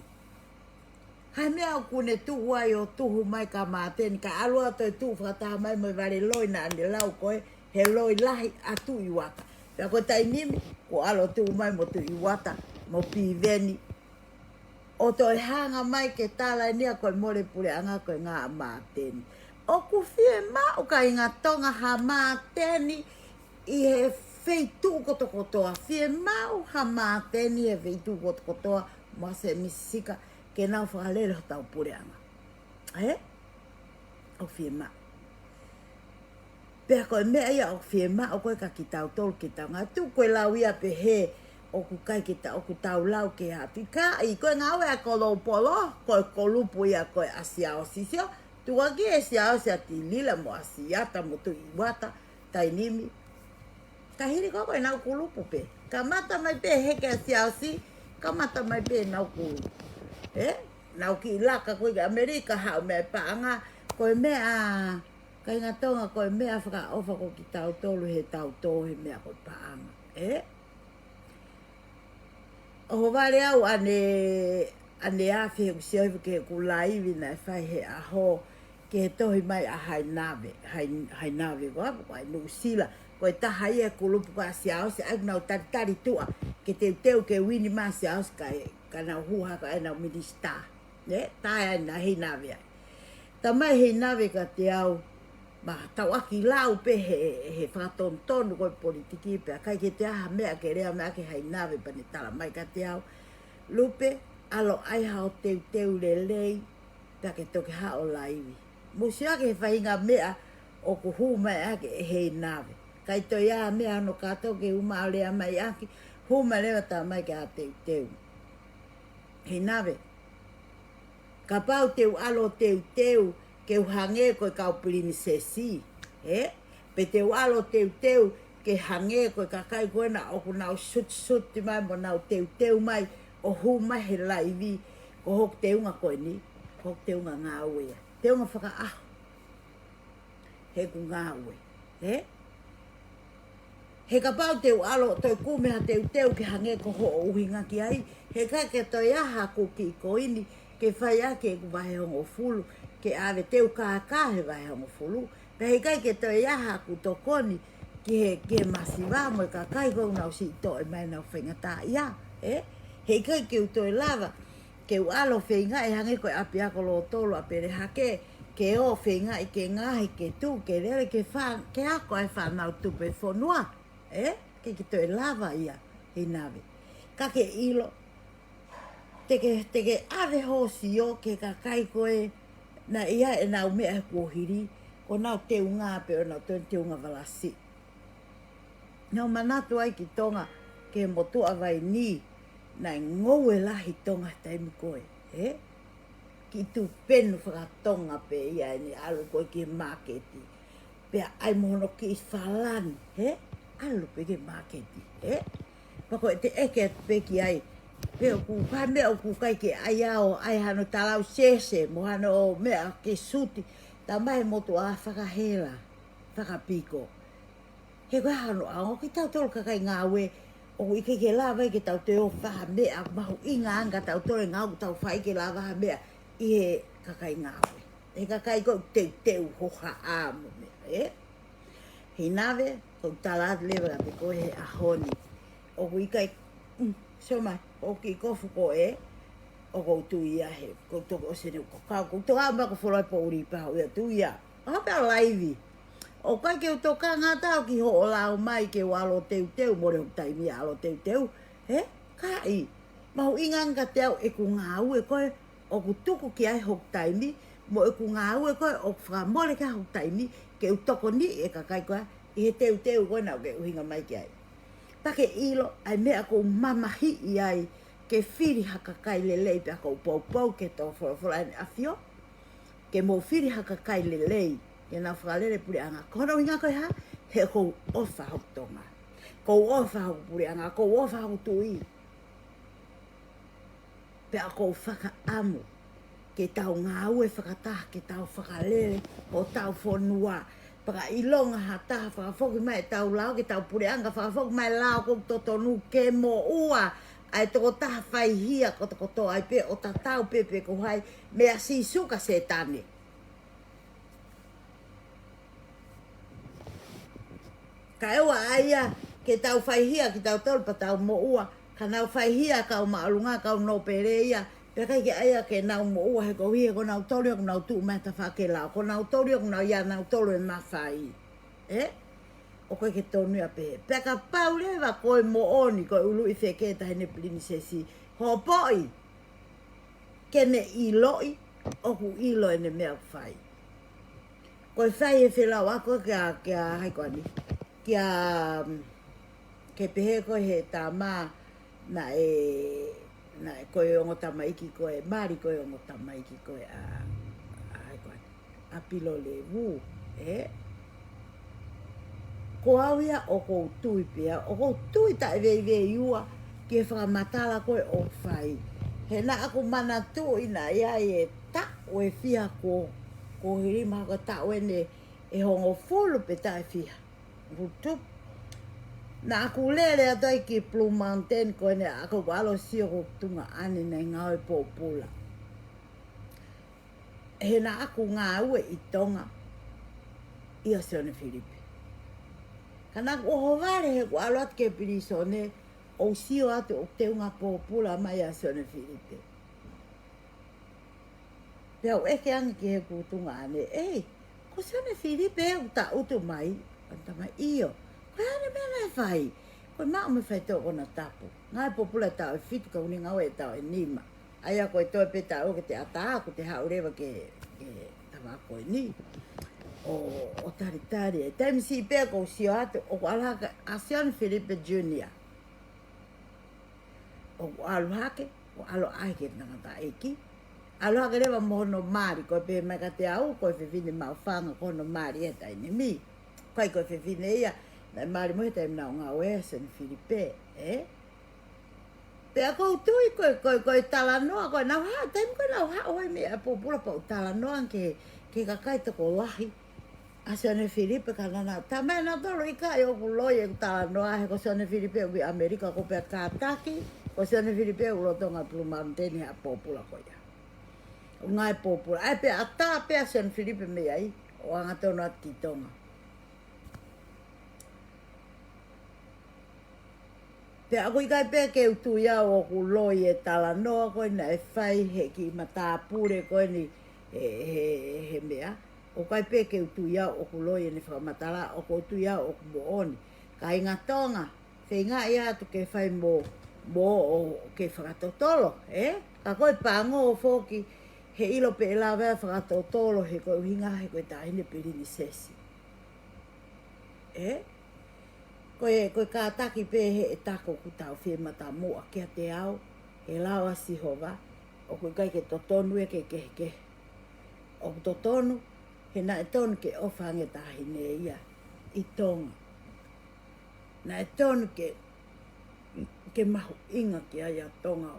Hā e meʻa ʻoku ne tuʻu ai ʻo tuhu mai kia Māteni, kae ʻalu ʻo toe tuʻu fakataha mai mo e vale loi naʻa ne lau ko ē he loi lahi ʻa Tuʻi Uata. Pea ko e taimi ni, kuo ʻalu ʻo tuʻu mai mo Tuʻi Uata, mo Piveni. ʻO toe hanga mai ke tala eni ia ko e mole puleʻanga ko e ngāue ʻa Māteni. ʻOku fiemaʻu kāinga Tonga ha Māteni ʻi he feituʻu kotokotoa, fiemaʻu ha māteni he feituʻu kotokotoa, mo ha sēmisi sika, ke nau fakalele hotau puleʻanga. Ē? ʻOku fiemaʻu. Pea ko e meʻa ia ʻoku fiemaʻu ko ē kia kitautolu ke tau ngāue. Tuku ko e lau ia pehē ʻoku ʻikai ke ta, ʻoku tau lau ke hapi ka ʻi ko e ngāue ʻa Kolopolo, ko e kulupu ia ko ē ʻa Siaosi sio. Tuʻuaki ʻe Siaosi ʻa Tilila mo ʻa Siata mo Tuʻi Uata, Tainimi. Ka hili ko ē ko ʻenau kulupu pē. Kamata mai pē heke ʻa Siaosi, kamata mai pē ʻenau kulupu. Ē? Nau kiʻi laka ko ē ki ʻAmelika, haʻu mei paʻanga, ko e meʻa, kāinga Tonga, ko e meʻa fakaʻofa ko kitautolu he tau tō he meʻa ko e paʻanga. Ē? ʻOho vale au ʻane, ʻaneafi he ʻoku sio hifo ki heʻeku laivi naʻe fai he ʻaho, ki he tohi mai ʻa Hainave, Hai-, Hainave ko ē, ko ē Nuʻusila, ko e taha ia e kulupu ko ē ʻa Siaosi, ʻa ia ʻoku nau talitali tuʻa, ke teuteu ke uini mai ʻa Siaosi kae, ka nau hū hake ʻenau minisitā. Ē, tae ai naʻe Hainave ai. Talamai ʻe Hainave kiate au, ma tauʻaki lau pē he, he fakatonutonu ko ē politiki pea ʻikai ke toe ʻi ai ha meʻa ke lea mai ki ai ʻe Hainave pea ne talamai kiate au. Lupe, ʻalu ʻai haʻo teuteu lelei, pea ke toki haʻu ʻo laivi. Mou sio ki he faʻahinga meʻa ʻoku hū mai ʻaki ʻe Hainave. ʻIkai toe ʻi ai ha meʻa hono kātoa ke hū mai ʻo lea mai ʻaki, hū mai leva talamai ke ʻai ha teuteu. Hainave. Kapau te u ʻalu ʻo teuteu ke u hangē ko e kau pilinisesi, ē? Pe te u ʻalu ʻo teuteu ke hangē ko e kakai ko ena ʻoku nau sutisuti mai mo nau teuteu mai ʻo hū mai he laivi, ko hoku teunga ko eni, ko hoku teunga ngāue ia. Teunga fakaʻaho. He ʻoku ngāue, ē? He kapau te u ʻalu ʻo toe kumi ha teuteu ke hangē ko hoʻo ʻuhinga ki ai, heʻikai ke toe ʻi ai haku kiʻi koini ke fai ʻaki ʻeku vahe hongofulu, ke ʻave teu kākā he vahe hongofulu, pea heʻikai ke toe ʻi ai haku tokoni ki he, ki he masiva mo e kakai ko ē ʻoku nau siʻi toʻe mai ʻenau faingataʻaʻia, ē? Heʻikai ke u toe lava ke u ʻalu ʻo feingaʻi hangē ko e ʻapiako lōtolu ʻa Pelehake, ke ō ʻo feingaʻi ke ngaohi, ke tuʻu, ke lele, ke fā-, ke ako ʻa e fānau tupu ʻo e fonua. Ē? ʻIkai ke toe lava ia, Hainave. Ka ke ʻilo, te ke, te ke ʻave ho sio ki he kakai ko ē naʻe ʻi ai ʻenau meʻa he kuohili, ko ʻenau teunga pē ʻo ʻenau toe teunga valasi. Naʻa ku manatu ai ki Tonga, ki he motuʻa vaini, naʻe ngoue lahi Tonga he taimi ko ē, ē? Kiʻi tupenu fakatonga pē ia ʻene ʻalu ko ē ki he māketi. Pea ʻai mo hono kiʻi falani, ē? ʻAlu pē ki he māketi, ē? Pea ko e teʻeki atu pē ki ai. Pea ʻoku, ko e meʻa ʻoku ʻikai ke ʻai ʻo ʻai hano talau sese, mo hano meʻa ke suti, talamai ʻe he motuʻa fakahela, fakapiko. He ko e hā hono ʻaonga, kitautolu kakai ngāue, ʻoku ʻikai ke lava ai ke tau toe ʻofa ha meʻa, mahuʻinga ange kia tautolu e ngāue ʻoku tau fai ke lava ha meʻa ʻi he kakai ngāue. He kakai ko ē teuteu hohaʻa mo meʻa, ē? Hainave, ko e tala atu leva kiate koe he ʻaho ni. ʻOku ʻikai, mm, sio mai, ʻoku kiʻi kofu ko ē, ʻoku ou tui ia he, ʻoku ou toki ʻosi ʻene ʻoku kau, ʻoku ou toki ʻā mai ko e folo ai poʻuli pē au ia tui ia. ʻA pē ʻa laivi. ʻOku ʻikai ke u tokanga atu au ki hoʻo lau mai ke u ʻalu ʻo teuteu, mole hoku taimi ʻalu ʻo teuteu. He? Kaʻi. Mahuʻinga ange kiate au ʻeku ngāue ko ē ʻoku tuku ki ai hoku taimi, mo ʻeku ngāue ko ē ʻoku fakamole ki ai hoku taimi, ke u tokoniʻi e kakai ko ē ʻi he teuteu ko ē naʻa ke ʻuhinga mai ki ai. Pea ke ʻilo, ʻa e meʻa ʻoku ou mamahiʻi ai, ke fili ha kakai lelei pea ʻoku ou poupou ki he tō folofola ʻEne ʻAfio. Ke mou fili ha kakai lelei, ke nau fakalele puleʻanga. Ko hono ʻuhinga ko e hā, he ʻoku ou ʻofa hoku Tonga. ʻOku ou ʻofa hoku puleʻanga, ʻoku ou ʻofa hoku tuʻi. Pea ʻoku ou fakaʻamu, ke tau ngāue fakataha, ke tau fakalele, hotau fonua. Fakaʻilonga ha taha, fakafoki mai ʻetau lao, ke tau puleʻanga, fakafoki mai lao ʻoku totonu ke moʻua, ʻa e tokotaha faihia kotokotoa ai pē, ʻo tatau pē pe ko hai, meia Sīsū ka Sētane. Kae ʻoua ʻa ia ke tau faihia kitautolu pea tau moʻua, ka nau faihia kau māʻolunga, kau nōpele ia, pea ʻikai ke ʻai ia ke nau moʻua he koeʻuhi he ko nautolu ia ʻoku nau tuʻu mai he tafaʻaki lao, ko nautolu ia ʻoku nau ʻia nautolu e mafai. Ē? ʻOku ʻikai ke tonu ia pē. Pea kapau leva ko e moʻoni, ko e ʻuluʻi fekē taʻahine pilinisesi, hopoʻi ke ne ʻiloʻi, ʻoku ʻilo ʻene meʻa ʻoku fai. Ko e fai e felauʻaki ko ē kia, kia hai ko eni. Kia, mm, ke pehē ko ē he tama naʻe, naʻe ko e ongo tamaiki ko ē, mali ko e ongo tamaiki ko ē ʻa, ʻa hai ko eni. ʻA Pilolevu, ē? Ko au ia ʻoku ou tui pē au, ʻoku ou tui taʻeveiveiua ki he fakamatala ko ē ʻoku fai. He naʻa ku manatuʻi naʻe ʻi ai e taʻu ʻe fiha kuo, kuo hilima ko e taʻu eni ʻe hongofulu pe taʻefiha. Kuo tupu. Naʻa ku lele atu ai ki Blue Mountain ko eni ʻa ko ʻalu ʻo sio ko ē tuʻunga ʻanenai ngāue pōpula. He naʻa ku ngāue ʻi Tonga ʻia Sione Filipe. Ka naʻa ku ʻohovale he kuo ʻalu atu ki he pilīsone ʻo sio atu ʻoku teunga pōpula mai ʻa Sione Filipe. Pea u ʻeke ange ki heʻeku tuʻunga ʻane, ʻEi, ko Sione Filipe ʻoku tangutu mai? Ko e tama, ʻIo. Ko e hā ʻene meʻa naʻe fai? Ko e maʻu mei he faitoʻo konatapu. Ngāue pōpula taʻu ʻe fitu ka ʻoku ne ngāue taʻu ʻe nima. ʻA ia ko e toe pē taʻu ke te ʻatā, ko te haʻu leva ke, ke tava ko eni. ʻO, ʻo talitali. ʻI he taimi siʻi pē ʻoku ou sio atu, ʻoku ʻalu hake ʻa Sione Filipe Junior. ʻOku ʻalu hake, ʻo ʻalu ʻai ki he tangataʻeiki. ʻAlu hake leva mo hono mali, ko e pehē mai kiate au, ko e fefine maʻufanga ko hono mali he taimi ni. ʻIkai ko e fefine ia naʻe mali mo ia he taimi naʻa ku ngāue ʻia Sione Filipe, ē? Pea ʻoku ou tui ko e, ko e, ko e talanoa, ko e naʻa ku haʻu, taimi ko ē naʻa ku haʻu ai mei ʻapōpula pea u talanoa ki he, ki he kakai tokolahi ʻa Sione Filipe ka naʻa nau, tā mai nautolu ʻikai ʻoku loi ʻeku talanoa he ko Sione Filipe ʻoku ʻi ʻAmelika ko ē pea kātaki, ko Sione Filipe ʻoku lolotonga Blue Mountain he ʻapōpula ko ia. ʻO ngāue pōpula, ʻai pē ʻatā pē ʻa Sione Filipe mei ai, ʻo angatonu atu ki Tonga. Pea ʻoku ʻikai pē ke u tui au ʻoku loi e talanoa ko ē naʻe fai he kiʻi matāpule ko eni he, he, he meʻa. ʻOku ʻikai pē ke u tui au ʻoku loi ʻene fakamatala, ʻoku ou tui au ʻoku moʻoni. Kāinga Tonga, feingaʻi atu ke fai mo, mo ʻo ke fakatotolo, ē? Ka ko e pango foki, he ʻilo pē ʻe lava ʻa fakatotolo he ko e ʻuhinga he ko e taʻahine pilinisesi. Ē? Ko e, ko e kātaki pē he ʻe tako ʻoku tau fie matamuʻa kiate au, he lao ʻa Sihova, ʻoku ʻikai ke totonu ia ke kehekehe. ʻOku totonu, he naʻe tonu ke ʻofa ange taʻahine ia ʻi Tonga. Naʻe tonu ke, ke mahuʻinga ki ai ʻa Tonga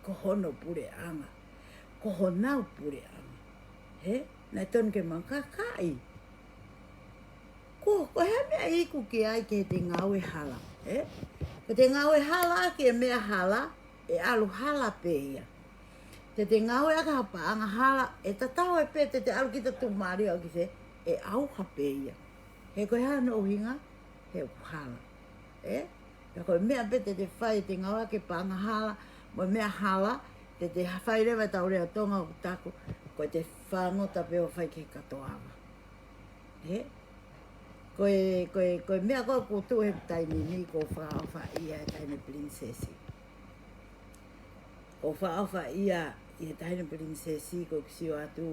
ko hono puleʻanga, ko honau puleʻanga. He, naʻe tonu ke makakaʻi. Ko, ko e hā e meʻa ʻe iku ki ai ke te ngāue hala, ē? Ke te ngāue hala ʻaki e meʻa hala, ʻe ʻalu hala pē ia. Te te ngāue ʻaki ha paʻanga hala, ʻe tatau ai pē te te ʻalu kita tuʻumālie ʻo ki fē, ʻe ʻauha pē ia. He ko e hā hono ʻuhinga, he ʻoku hala. Ē? Pea ko e meʻa pē te te fai, te ngāue ʻaki e paʻanga hala, mo e meʻa hala, te te ha-, fai leva ʻetau lea Tonga ʻoku taku, ko ʻete fāngota pē ʻo fai ki he katoava. Ē? Ko e, ko e, ko e meʻa ko ē ʻoku tuʻu he taimi ni, ʻoku ou fakaʻofaʻia e taʻahine pilinisesi. ʻOku ou fakaʻofaʻia ʻi he taʻahine pilinisesi, ʻoku ou sio atu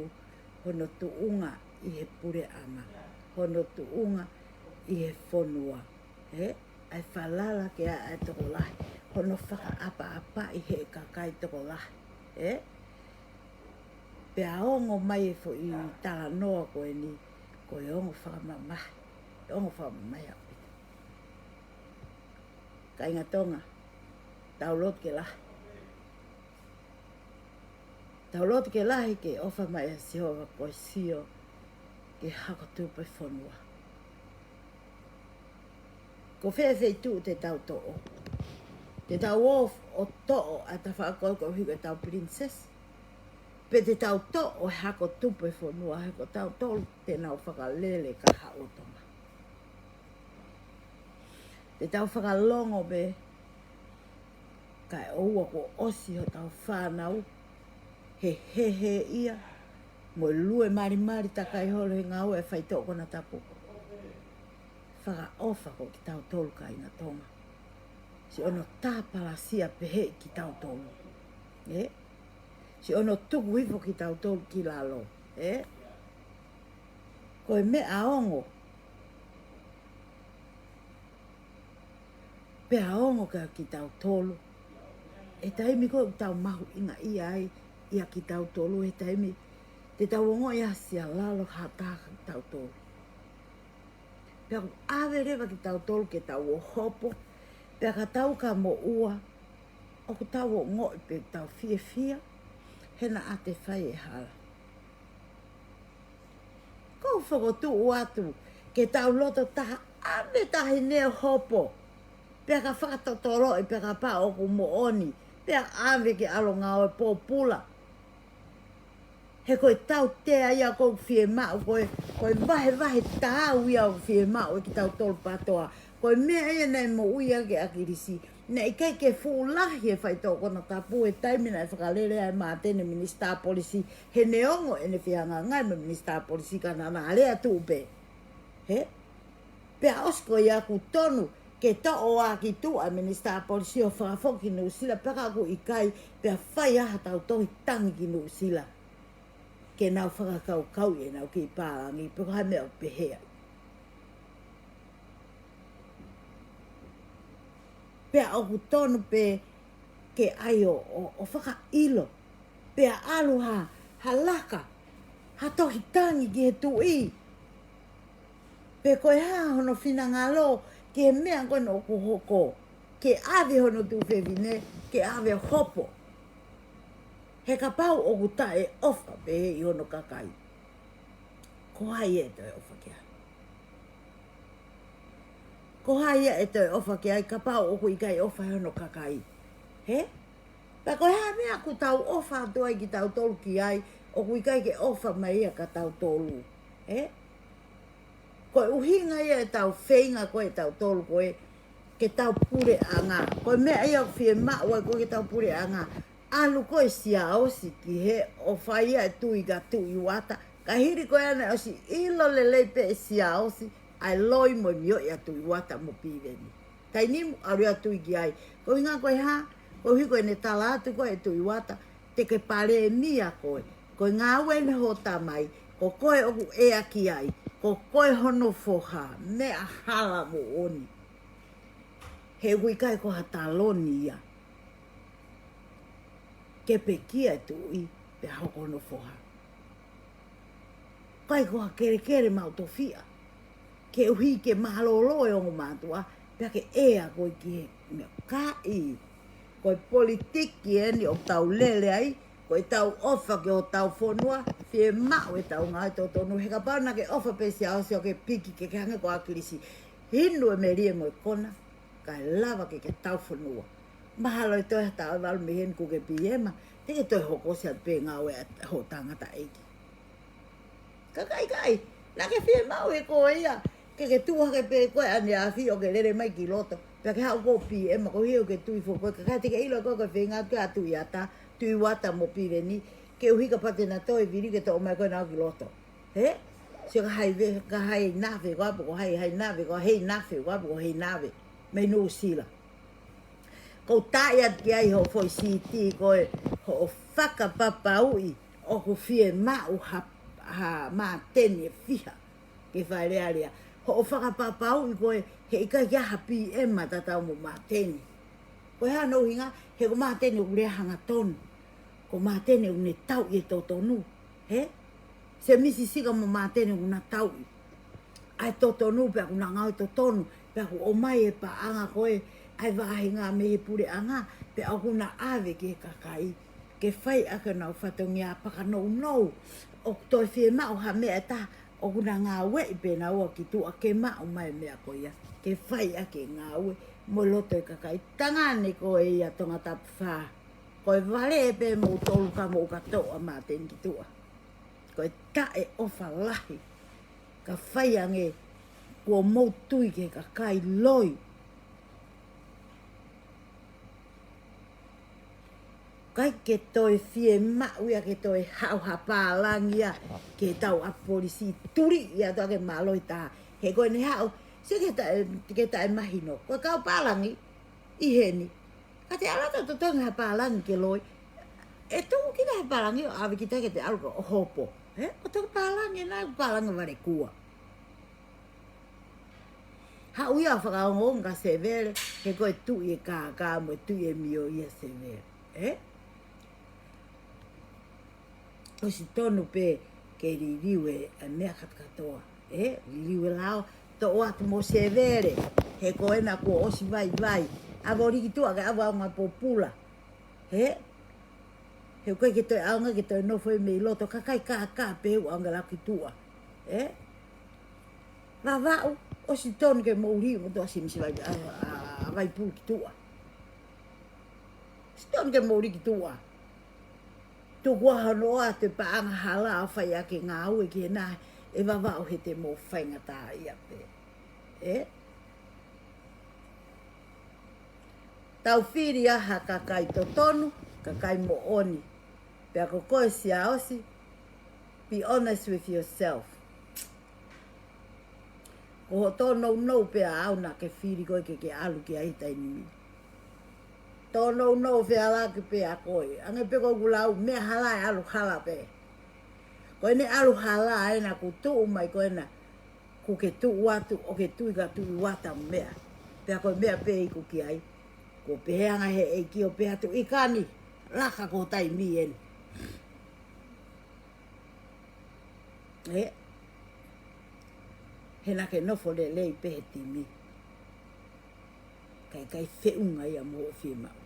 hono tuʻunga ʻi he puleʻanga, hono tuʻunga ʻi he fonua, ē? ʻA e falala ki ai ʻa e tokolahi, hono fakaʻapaʻapaʻi he kakai tokolahi, ē? Pea ongo mai e foʻi talanoa ko eni, ko e ongo fakamamahi, ongo fakamamahi ʻaupito. Kāinga Tonga, tau lotu ke lahi. Tau lotu ke lahi ke ʻofa mai ʻa Sihova ko e sio ki he hako tupu e fonua. Ko fē feituʻu te tau toʻo? Te tau ō ʻo toʻo ʻa e tafaʻaki ko ē ʻoku hiko ʻetau pilinisesi? Pe te tau toʻo e hako tupu e fonua he ko tautolu te nau fakalele ka haʻu ʻo Tonga? Te tau fakalongo pē kae ʻoua kuo ʻosi hotau fānau he hehē ia mo e lue malimali takai holo he ngāue ʻa e faitoʻo konatapu. fakaʻofa ko kitautolu kāinga Tonga. Siʻono tāpalasia pehē kitautolu. Ē? Siʻono tuku hifo kitautolu ki lalo. Ē? Ko e meʻa ongo. Pea ongo kia kitautolu. ʻE taimi ko ē ʻoku tau mahuʻingaʻia ai ʻia kitautolu, ʻe taimi te tau ongoʻi ʻa e sialalo ha taha kia kitautolu. Pea ʻoku ʻave leva kitautolu ke tau ō hopo, pea ka tau ka moʻua, ʻoku tau ongoʻi pē tau fiefia, he naʻa te fai e hala. Ko u fokotuʻu atu ke tau loto taha, ʻave tahi ne hopo. Pea ka fakatotoloʻi, pea kapau ʻoku moʻoni, pea ʻave ke ʻalu ngāue pōpula. He ko e tautea ia ʻoku fiemaʻu, ko e, ko e vahevahe taau ia ʻoku fiemaʻu ʻe kitautolu PATOA. Ko e meʻa ia naʻe moʻui ʻaki ʻa ʻAkilisi. Naʻe ʻikai ke fuʻu lahi e faitoʻo konatapu he taimi naʻe fakalele ai ʻa Māteni Minisitā Polisi, he neongo ʻene fehangahangai mo e Minisitā Polisi ka naʻa na lea tuʻu pē. Ē? Pea ʻosi ko ia ʻoku tonu ke toʻo ʻa e kituʻa Minisitā Polisi ʻo fakafoki ki Nuʻusila, pea ka ʻoku ʻikai, pea fai ʻa haʻatau tohi tangi ki Nuʻusila. Ke nau fakakaukauʻi ʻenau kiʻi pālangi, pe ko ha meʻa ʻoku pehē ai. Pea ʻoku tonu pē ke ʻai ʻo, ʻo, ʻo fakaʻilo. Pea ʻalu ha, ha laka, ha tohi tangi ki he tuʻi. Pe ko e hā hono finangalo ki he meʻa ko ena ʻoku hoko. Ke ʻave hono tuofefine, ke ʻave hopo. He kapau ʻoku taʻeʻofa pē ʻi hono kakai. Ko hai ʻe toe ʻofa ki ai? Ko hai ʻe toe ʻofa ki ai kapau ʻoku ʻikai ʻofa he hono kakai? Hē? Pea ko e hā e meʻa ʻoku tau ʻofa atu ai kitautolu ki ai, ʻoku ʻikai ke ʻofa mai ia kia tautolu? Hē? Ko e ʻuhinga ia ʻetau feinga ko ē ʻetautolu ko ē ke tau puleʻanga. Ko e meʻa ia ʻoku fiemaʻu ai ko ē ke tau puleʻanga. ʻAlu ko ē Siaosi ki hē ʻo fai ʻa e tui kia Tuʻi Uata. Ka hili ko ē naʻe ʻosi ʻilo lelei pē ʻe Siaosi ʻa e loi mo e mioʻi ʻa Tuʻi Uata mo Piveni. Taimi ni ʻalu ia ʻo tui ki ai. Ko e ʻuhinga ko e hā, koeʻuhi ko ʻene tala atu ko ē ʻe Tuʻi Uata, te ke palēmia koe. Ko e ngāue eni hoʻo tamai, ko koe ʻoku ʻea ki ai, ko koe hono foha, meʻa hala moʻoni. He ʻoku ʻikai ko ha taloni ia ke pekia e tuʻi pea hoko hono foha. ʻIkai ko ha kelekele maʻu tofiʻa. Koeʻuhi ke mālōlō e ongo mātuʻa, pea ke ʻea koe ki he meʻa. Kaʻi, ko e politiki eni ʻoku tau lele ai, ko ʻetau ʻofa ki hotau fonua, fiemaʻu ʻetau ngāue totonu, he kapau naʻa ke ʻofa pē Siaosi ʻo ke piki ke ke hangē ko ʻAkilisi. Hinu e melie mo e kona, kae lava ke ke tau fonua. Mahalo ʻe toe ha taʻu ʻe valu mei heni kuo ke PM, te ke toe hokosia pē ngāue ʻa hoʻo tangataʻeiki. Ka ʻikai, ʻikai, naʻa ke fiemaʻu ʻe koe ia, ke ke tuʻu hake pē koe ʻaneafi ʻo ke lele mai ki loto. Pea ke haʻu ko ē ʻo PM, koeʻuhi ʻoku ke tui foki koe, ka ʻikai te ke ʻilo koe ko e feinga atu ʻa Tuʻi Uata, Tuʻi Uata mo Piveni, koeʻuhi kapau te na toe vili ke toʻo mai koe ʻo nau ki loto. Hē? Sio ka hai ve, ka hai nave ko ē, pe ko hai, hai nave ko ē, hei nave ko ē, pe ko hei nave. Mei Nuʻusila. Ko u taaʻi atu ki ai hoʻo foʻi siti ko ē, hoʻo fakapapauʻi ʻoku fiemaʻu ha, ha māteni ʻe fiha ke fai lealea. Hoʻo fakapapauʻi ko ē, he ʻikai ke ʻi ai ha PM tatau mo māteni. Ko e hā hono ʻuhinga, he ko māteni ʻoku lea hangatonu. Ko māteni ʻoku ne tauʻi e totonu. Hē? Semisi Sika mo māteni ʻoku na tauʻi ʻa e totonu pea ʻoku na ngāue totonu, pea ʻoku ʻomai e paʻanga ko ē ʻa e vāhenga mei he puleʻanga, pea ʻoku na ʻave ki he kakai ke fai ʻaki honau fatongia pakanounou. ʻOku toe fiemaʻu ha meʻa ʻe taha, ʻoku na ngāueʻi pē naua ki tuʻa ke maʻu mai e meʻa ko ia, ke fai ʻaki e ngāue mo e loto e kakai. Tangane ko ē ia Tongatapu fā. Ko e vale pē moutolu ka mou ka toʻo ʻa māteni ki tuʻa. Ko e taʻeʻofa lahi. Ka fai ange kuo mou tui ki he kakai loi. ʻIkai ke toe fiemaʻu ia ke toe haʻu ha pālangi ia ke tau ʻa polisi tuli ia toa ke mālohi taha. He ko ʻene haʻu, Sio ki he taʻe, ki he taʻemahino. Ko e kau pālangi ʻi heni. Ka te ʻalu atu ʻo totongi ha pālangi ke loi. ʻE tuku kita he pālangi ʻo ʻave kita ke te ʻalu ʻo hopo. Ē? ʻO toki pālangi ʻe nā pālangi vale kua. Haʻu ia ʻo fakaongoongo kia Sevele, he ko e tuʻi e kākā mo e tuʻi e mio ia Sevele. Ē? ʻOsi tonu pē ke liliu e, e meʻa kātoa. Ē, liliu e lao, toʻo atu mo Sevele, he ko ena kuo ʻosi vaivai. ʻAve ʻo lī ki tuʻa ke ʻave ʻo ʻaonga pōpula. Ē? He ʻoku ʻikai ke toe ʻaonga ke toe nofo ia mei loto, kakai kākā pē ʻoku ʻaonga ʻo lī ki tuʻa. Ē? Vavaʻu, ʻosi tonu ke mou lī, mo toʻo ʻa Simisi Vai, ʻa, ʻa, ʻa Vaipulu ki tuʻa. ʻOsi tonu ke mou lī ki tuʻa. Tuku ā hono ʻoatu e paʻanga hala ʻo fai ʻaki e ngāue ki hena, ʻe Vavaʻu, he te mou faingataʻaʻia pē. Ē? Tau fili ā ha kakai totonu, kakai moʻoni. Pea ko koe Siaosi, be honest with yourself. Ko hoʻo tōnounou pē ʻaʻau naʻa ke fili koe ke ke ʻalu ki ai he taimi ni. Tōnounou fealāki pē ʻa koe. Hangē pē ko ʻeku lau, meʻa hala ʻe ʻalu hala pē. Ko ʻene ʻalu hala ena kuo tuʻu mai ko ena, kuo ke tuʻu atu ʻo ke tui ka tuʻi ʻo ʻatu meʻa. Pea ko e meʻa pē ʻoku ʻi ai. Kuo pehē ange he ʻEiki ʻo pehē atu, ʻIkani, laka, ko e taimi eni. Ē? He naʻa ke nofo lelei pē he timi. Kae ʻikai feʻunga ia mo hoʻo fiemaʻu.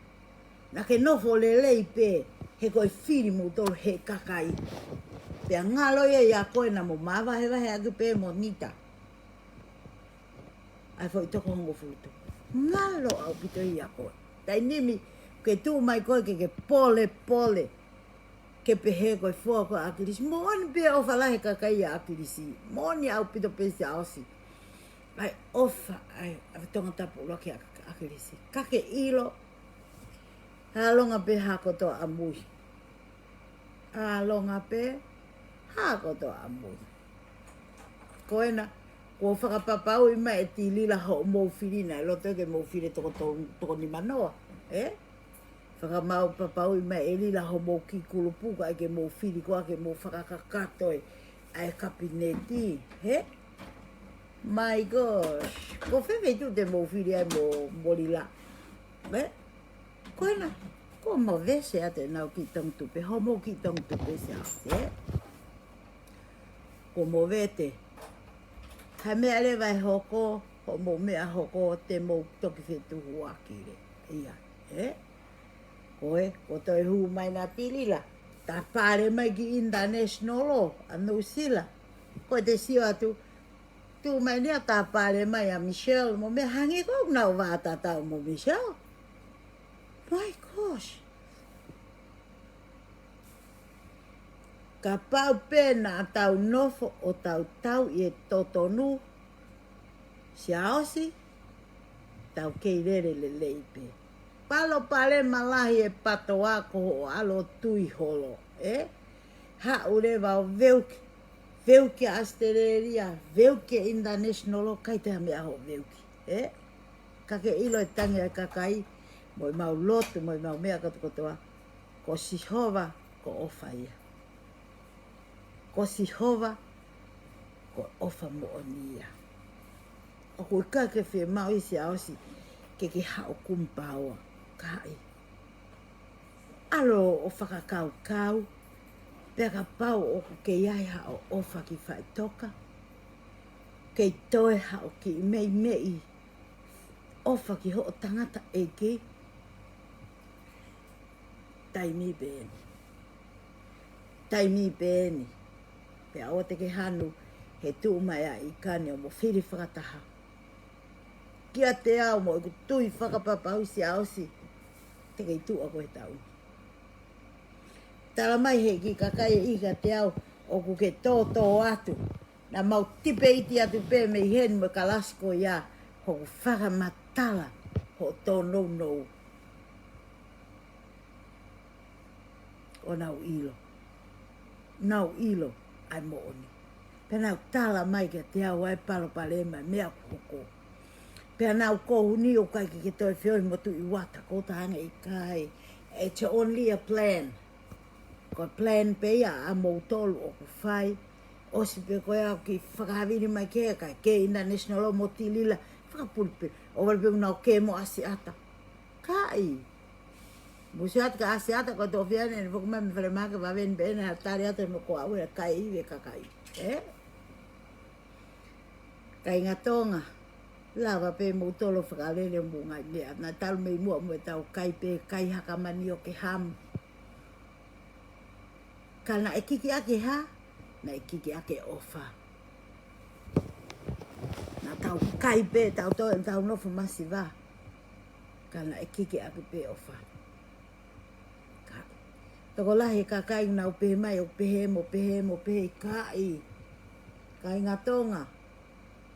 Naʻa ke nofo lelei pē he ko e fili moutolu he kakai. Pea ngalo ia ʻia koe naʻa mo māvahevahe ʻaki pē mo Nita. ʻA e foʻi toko hongofulu tupu. Ngalo ʻaupito ia ʻia koe. Taimi ni ke tuʻu mai koe ke ke polepole. Ke pehē ko e foa ko ē ʻa ʻAkilisi. Moʻoni pē ʻofa lahi e kakai ʻia ʻAkilisi. Moʻoni ʻaupito pē Siaosi. ʻA e ʻofa, ʻa e, ʻa e Tongatapu ʻuluaki ʻa ʻAkilisi. Ka ke ʻilo, ʻalonga pē ha kotoa ʻamui. ʻAlonga pē ha kotoa ʻamui. Ko ena, kuo fakapapauʻi mai ʻe Tilila hoʻomou fili, naʻe loto ke mou fili toko tolu, toko nimanoa, ē? Fakamau papauʻi mai ʻe Lila hoʻomou kiʻi kulupu, kae ke mou fili koā ke mou fakakakato e, ʻa e kapineti, hē? My gosh. Ko fē feituʻu te mou fili ai mo, mo Lila? Ē? Ko ena, kuo movete atu ʻenau kiʻi tongitupe, hoʻomou kiʻi tongitupe Siaosi, ē? Kuo movete. Ko e meʻa leva ʻe hoko, hoʻomou meʻa hoko, te mou toki fetuhuaki leva. ʻIa, ē? Ko ē, kuo toe hū mai ʻa Tilila. Tāpale mai ki International ʻo, ʻa Nuʻusila. Ko ē te sio atu, tuʻu mai eni ʻo tāpale mai ʻa Michelle, mo meʻa hangē ko ē naʻa ku vātatau mo Michelle. My gosh. Kapau pē naʻa tau nofo ʻo tau tauʻi e totonu, Siaosi, tau kei lele lelei pē. Palopalema lahi e PATOA ko hoʻo ʻalu ʻo tui holo, ē? Haʻu leva ʻo veuki, veuki ʻa ʻAositelēlia, veuki e International, ʻikai toe ha meʻa hoʻo veuki, ē? Ka ke ʻilo e tangi ʻa e kakai, mo ʻemau lotu, mo ʻemau meʻa kotokotoa, ko Sihova, ko e ʻofa ia. Ko Sihova, ko e ʻofa moʻoni ia. ʻOku ʻikai ke fiemaʻu ʻe Siaosi ke ke haʻu ʻo kumi paoa, ʻikai. ʻAlu ʻo fakakaukau, pea kapau ʻoku kei ʻi ai haʻo ʻofa ki faʻitoka, kei toe haʻo kiʻi meimei ʻofa ki hoʻo tangataʻeiki, taimi pē eni. Taimi pē eni. Pea ʻoua te ke hanu he tuʻu mai ʻa ʻIkani ʻo mo fili fakataha. Kiate au mo ʻeku tui fakapapau Siaosi, te ke tuʻa koe he taʻu ni. Tala mai he kiʻi kakai ʻe ʻikai kiate au ʻoku ke tōtō atu. Naʻa mau tipeiti atu pē mei heni mo e kalasi ko ia, hoku fakamatala hoʻo tōnounou. ʻO nau ʻilo. Nau ʻilo ʻa e moʻoni. Pea nau tala mai kiate au ʻa e palopalema, meʻa ʻoku hoko. Pea nau kou ni ʻoku ʻikai ke ke toe feohi mo Tuʻi Uata, ko e taha ange ʻikai. It's only a plan. Ko e plan pē ia ʻa moutolu ʻoku fai. ʻOsi pē ko ia ʻoku fakahavili mai ke ka ke international mo Tilila. Fakapulipuli. ʻOku vale pē nau ke mo ʻAsiata. Kai. Mo ʻAsiata ka ʻAsiata ko e tofiane, ne foki mai mei falemahaki vave ni pē na tali atu mo ko au e kai ive kakai. Ē? Kāinga Tonga, lava pē moutolu fakalele mo e ngaahi meʻa, naʻa talu mei muʻa mo ʻetau kai pē, kai haka manioke, ham. Ka naʻe kiki ʻaki e hā, naʻe kiki ʻaki e ʻofa. Naʻa tau kai pē, tau toe, tau nofo masiva. Ka naʻe kiki ʻaki pē ʻofa. Ka, tokolahi e kakai nau pehē mai, ʻoku pehē mo pehē mo pehē, ʻikai. Kāinga Tonga,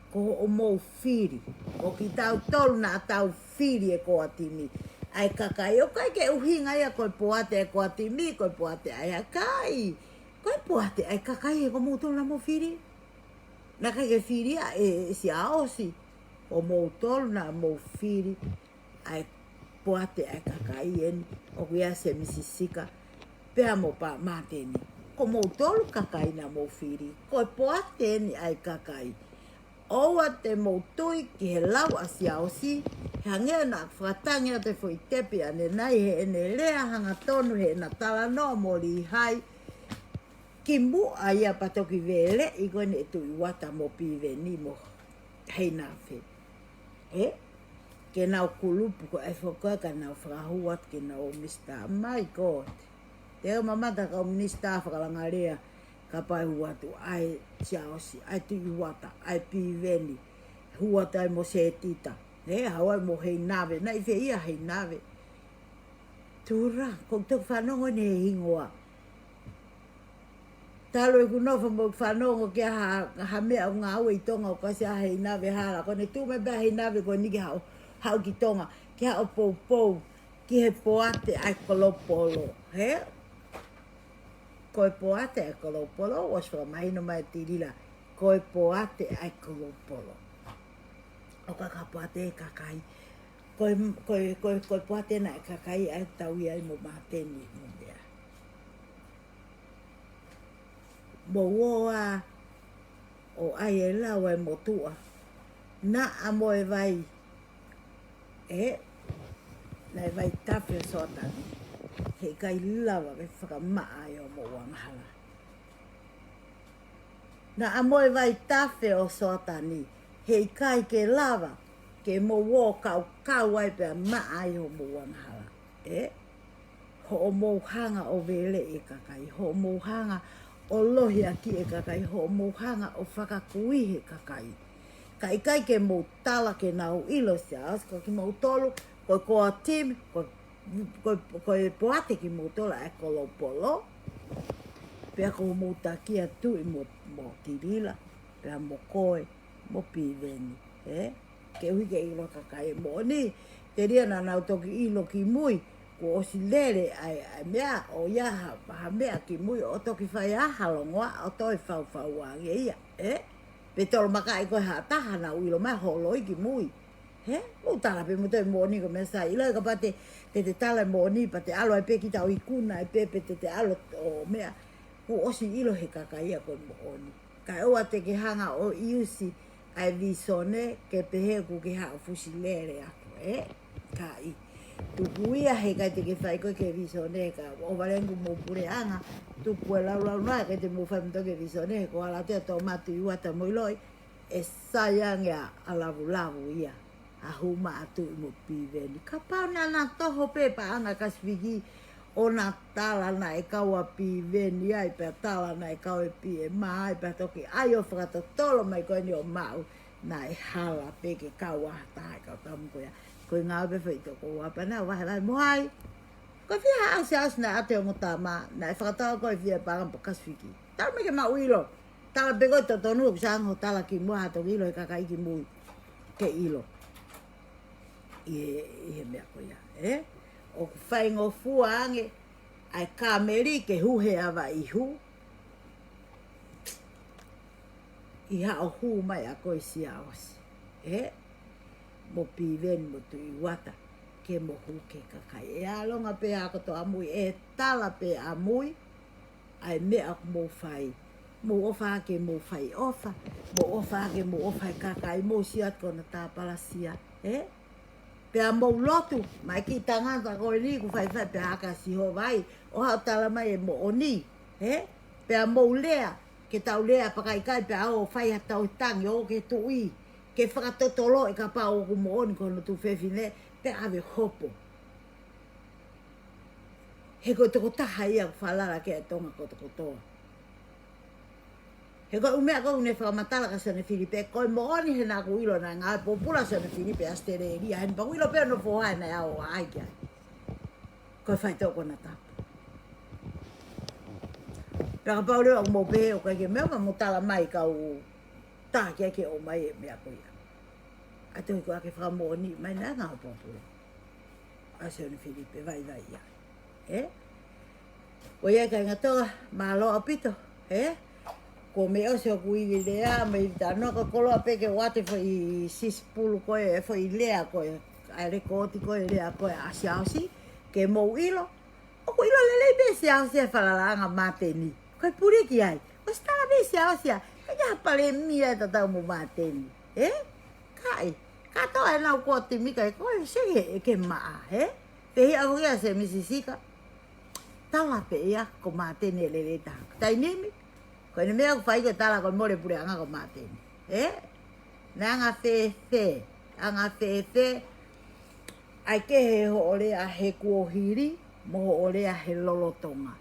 ko hoʻomou fili. Ko kitautolu naʻa tau fili e koa timi. ʻA e kakai, ʻoku ʻikai ke ʻuhinga ia ko e poate e koa timi, ko e poate ʻa e kakai. Ko e poate ʻa e kakai he ko moutolu naʻa mou fili. Naʻe ʻikai ke fili ia ʻe, ʻe Siaosi. Ko moutolu naʻa mou fili. ʻA e poate ʻa e kakai eni, ʻoku ʻia Semisi Sika, pea mo Pā Māteni. Ko moutolu kakai naʻa mou fili, ko e poate eni ʻa e kakai. ʻOua te mou tui ki he lau ʻa Siaosi, he hangē naʻa fakatangi atu e foʻi tepi ʻanenai heʻene lea hangatonu heʻena talanoa mo Lihai, kimuʻa ia pea toki veleʻi ko eni ʻe Tuʻi Uata mo Piveni mo Heinafe. Ē? Ke nau kulupu ko e fokoa ka nau fakahū atu ke nau ō minisitā. My God. Te u mamata kau minisitā fakalangalea kapau ʻe hū atu ʻa e Siaosi, ʻa e Tuʻi Uata, ʻa e Piveni. Hū atu ai mo Setita. Ē, haʻu ai mo Heinafe. Naʻe ʻi fē ia Heinafe? Tura, ʻoku ou toki fanongo eni he hingoa. Talu ʻeku nofo mo fanongo ki ha, ha meʻa ʻoku ngāue ʻi Tonga ʻoku ʻasi ai Heinafe hala. Ko ʻene tuʻu mai pē Heinafe ko eni ke haʻu, haʻu ki Tonga, ke haʻu poupou ki he poate ʻa e kolopolo. Hē? Ko e poate ʻa e kolopolo, ʻosi fakamahino mai ʻe Tilila. Ko e poate ʻa e kolopolo. ʻOku ʻikai ko ha poate ʻa e kakai. Ko e, ko e, ko e, ko e poate naʻe kakai ʻa e tau ʻi ai mo Māteni mo meʻa. Mou ō ā ʻo ʻai e lau ʻa e motuʻa. Naʻa mo e vai. Ē, naʻe vaitafe ʻo Soatani. Heʻikai lava ke fakamaʻa ai homou angahala. Naʻa mo e vaitafe ʻo Soatani. Heʻikai ke lava ke mou ō kaukau ai pea maʻa ai homou angahala. Ē? Hoʻomou hanga ʻo veleʻi e kakai, hoʻomou hanga ʻo lohiakiʻi e kakai, hoʻomou hanga ʻo fakakuihi e kakai. Ka ʻikai ke mou tala ke nau ʻilo Siaosi, ko kimoutolu, ko e core team, ko, ko, ko e poate kimoutolu ʻa e kolopolo. Pea ko hoʻomou taki atu ʻi mo, mo Tilila, pea mo koe, mo Piveni, ē? Ke ʻuhi ke ʻilo kakai e moʻoni, telia naʻa nau toki ʻilo ki mui, kuo ʻosi lele ʻa e, ʻa e meʻa, ʻo ʻi ai ha, ha meʻa ki mui, ʻo toki fai ai ha longoaʻa, ʻo toe faufau ange ia, ē? Pe tolomakaʻi ko e ha taha naʻa nau ʻilo mai holoi ki mui. Hē? Mou tala pē mo toe moʻoni ko e meʻa sai. ʻIlo ē kapau te, te te tala e moʻoni, pea te ʻalu ai pē kita ʻo ikuna ai pē, pe te te ʻalu ʻo meʻa. Kuo ʻosi ʻilo he kakai ia ko e moʻoni. Kae ʻoua te ke hanga ʻo ʻiusi ʻa e visone ke pehē ʻoku ke haʻu fusi lele atu, ē? Kai. Tuku ia heʻikai te ke fai koe ki he visone ka ʻo vale ange mo puleʻanga. Tuku e laulau noa heʻikai te mou fai moutolu ki he visone, ko ala te tō matu i uata mo ʻiloʻi. ʻE sai ange ʻa, ʻa lavulavu ia. ʻA hū maʻa Tuʻi mo Piveni. Kapau naʻa na toho pē paʻanga Kasifiki ʻo na tala naʻe kau ʻa Piveni ai, pea tala naʻe kau e P M ai, pea toki ʻai ʻo fakatotolo mai ko eni ʻo maʻu, naʻe hala pē ke kau ʻa ha taha e kau tamu ko ia. Ko e ngāue pē foʻi toko ua pea naʻa vahevahe mo hai. Ko e fiha ʻa Siaosi naʻe ʻatu ʻe hono tama, naʻe fakatau ko e fiha paʻanga Pasifiki. Talu mei ke maʻu ʻilo. Tala pē ko e totonu ʻoku sai ange hoʻo tala ki muʻa ha toki ʻilo he kakai ki mui. Ke ʻilo. ʻI he, ʻi he meʻa ko ia, ē? ʻOku faingofua ange, ʻa e kāmeli ke hū he ava ihu. ʻi haʻo hū mai ʻa koe Siaosi, ē? Mo Piveni mo Tuʻi Uata, ke mo hū ki he kakai. ʻE ʻalu ange pē ʻa kotoa mui, ʻe tala pē ʻa mui ʻa e meʻa ʻoku mou fai. Mou ʻofa ke mou fai ʻofa, mou ʻofa ke mou ʻofa he kakai, mou sio atu ko hono tāpalasia, ē? Pea mou lotu, mai ki tangata ko eni ʻoku faifai pea haka Sihova ai, ʻo haʻu ʻo tala mai e moʻoni, ē? Pea mou lea, ke tau lea pea kaikai pea ō ʻo fai ha tauhi tangi ʻo ke tuʻi, ke fakatotolo ʻe kapau ʻoku moʻoni ko hono tuofefine, pea ʻave hopo. He ko e tokotaha ia ʻoku falala ki ai Tonga kotokotoa. He ko e ʻū meʻa ko ē ʻoku ne fakamatala kia Sione Filipe, ko e moʻoni he naʻa ku ʻilo naʻe ngāue pōpula Sione Filipe ʻAositelēlia, he naʻa ku ʻilo pē hono foha naʻe ʻalu ai ki ai. Ko e faitoʻo konatapu. Pea kapau leva ʻoku mou pehē ʻoku ʻikai ke meʻa, mou tala mai kau tā ki ai ke ʻomai e meʻa ko ia. ʻA e tohi ko ē ke fakamoʻoni mai naʻe ngāue pōpula ʻa Sione Filipe, vaivai ia. Ē? Ko ia kāinga Tonga, mālō ʻaupito, ē? Ko e meʻa ʻosi ʻoku ivi lea, mo ivi talanoa, ko e koloa pē ke ʻoatu e foʻi sisipulu ko ē, e foʻi lea ko ē, ʻa e lekooti ko ē, lea ko ē ʻa Siaosi, ke mou ʻilo, ʻoku ʻilo lelei pē Siaosi e falalaʻanga Māteni. Ko e pule ki ai. ʻOsi tala pē Siaosi ia, ʻikai ha palēmia ʻe tatau mo Māteni. Ē? Kae, kātoa ʻenau koa timi kae ko e se ke, ke maʻa, ē? Pehē ʻa ko ia ʻa Sēmisi Sika. Tala pē ia ko Māteni e lele taha. Taimi ni, ko ʻene meʻa ʻoku fai ko e tala ko e mole puleʻanga ko Māteni. Ē? Naʻe anga fēfē, anga fēfē, ʻa e kehe hoʻo lea he kuohili, mo hoʻo lea he lolotonga.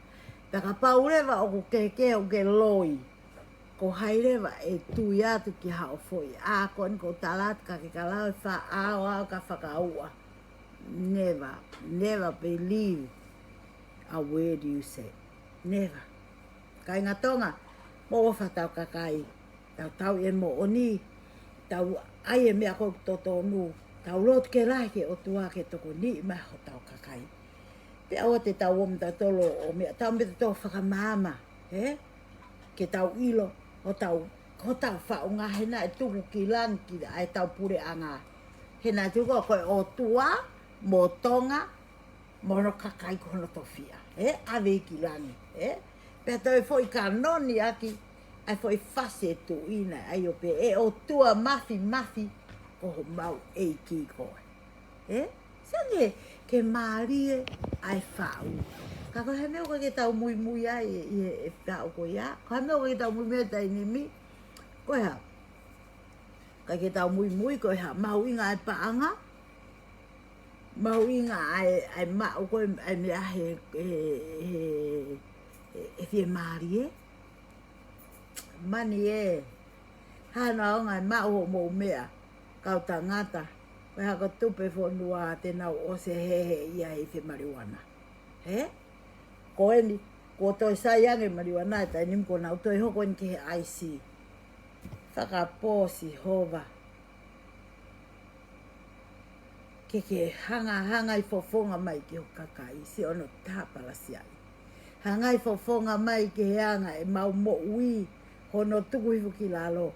Pea kapau leva ʻoku kehekehe ʻoku ke loi, ko hai leva ʻe tui atu ki haʻo foʻi ʻā ko eni ʻoku ou tala atu ka ke ka lau e faʻa ʻaoʻao ka fakauʻa. Never, never believe a word you say. Never. Kāinga Tonga, mou ʻofa ʻetau kakai. Tau tauhi e moʻoni, tau ʻai e meʻa ko ē ʻoku totonu, tau lotu ke lahi ki he ʻOtua ke tokoniʻi mai hotau kakai. Pea ʻoua te tau ō mai tautolu ʻo meʻa, tau meʻa tautolu fakamaama, ē? Ke tau ʻilo, hotau, hotau faʻunga he naʻe tuku ki langi ʻa ʻetau puleʻanga. He naʻe tuku ko e ʻOtua, mo Tonga, mo hono kakai ko hono tofiʻa. Ē, ʻave ki langi, ē? Pea toe foʻi kanoni ʻaki, ʻa e foʻi fasi e tuʻi naʻe ʻai ʻo pehē, ʻe ʻOtua Mafimafi, ko homau ʻEiki koe. Ē? Sio ange ke mālie ʻa e faʻu. Ka ko e hā e meʻa ʻoku ʻikai ke tau muimui ai ʻi he, ʻi he faʻu ko ia. Ko e hā e meʻa ʻoku ʻikai ke tau muimui ai he taimi ni. Ko e hā? ʻIkai ke tau muimui, ko e hā? Mahuʻinga ʻa e paʻanga. Mahuʻinga ʻa e, ʻa e maʻu ko ē, ʻa e meʻa he, he, he, he, he fiemālie. Mani ē, hano aonga e maʻu hoʻomou meʻa, kau tangata, ko e hā ko e tupe fonua te nau ʻosi hehe ia he ifi maliuana. Ē? Ko eni, kuo toe sai ange maliuana he taimi ni kuo nau toe hoko eni ki he ʻaisi. Fakapō Sihova. Ke ke hanga, hanga ʻi fofonga mai ki ho kakai, siʻono tāpalasiaʻi. Hanga ʻi fofonga mai ki he anga ʻemau moʻui, hono tuku hifo ki lalo.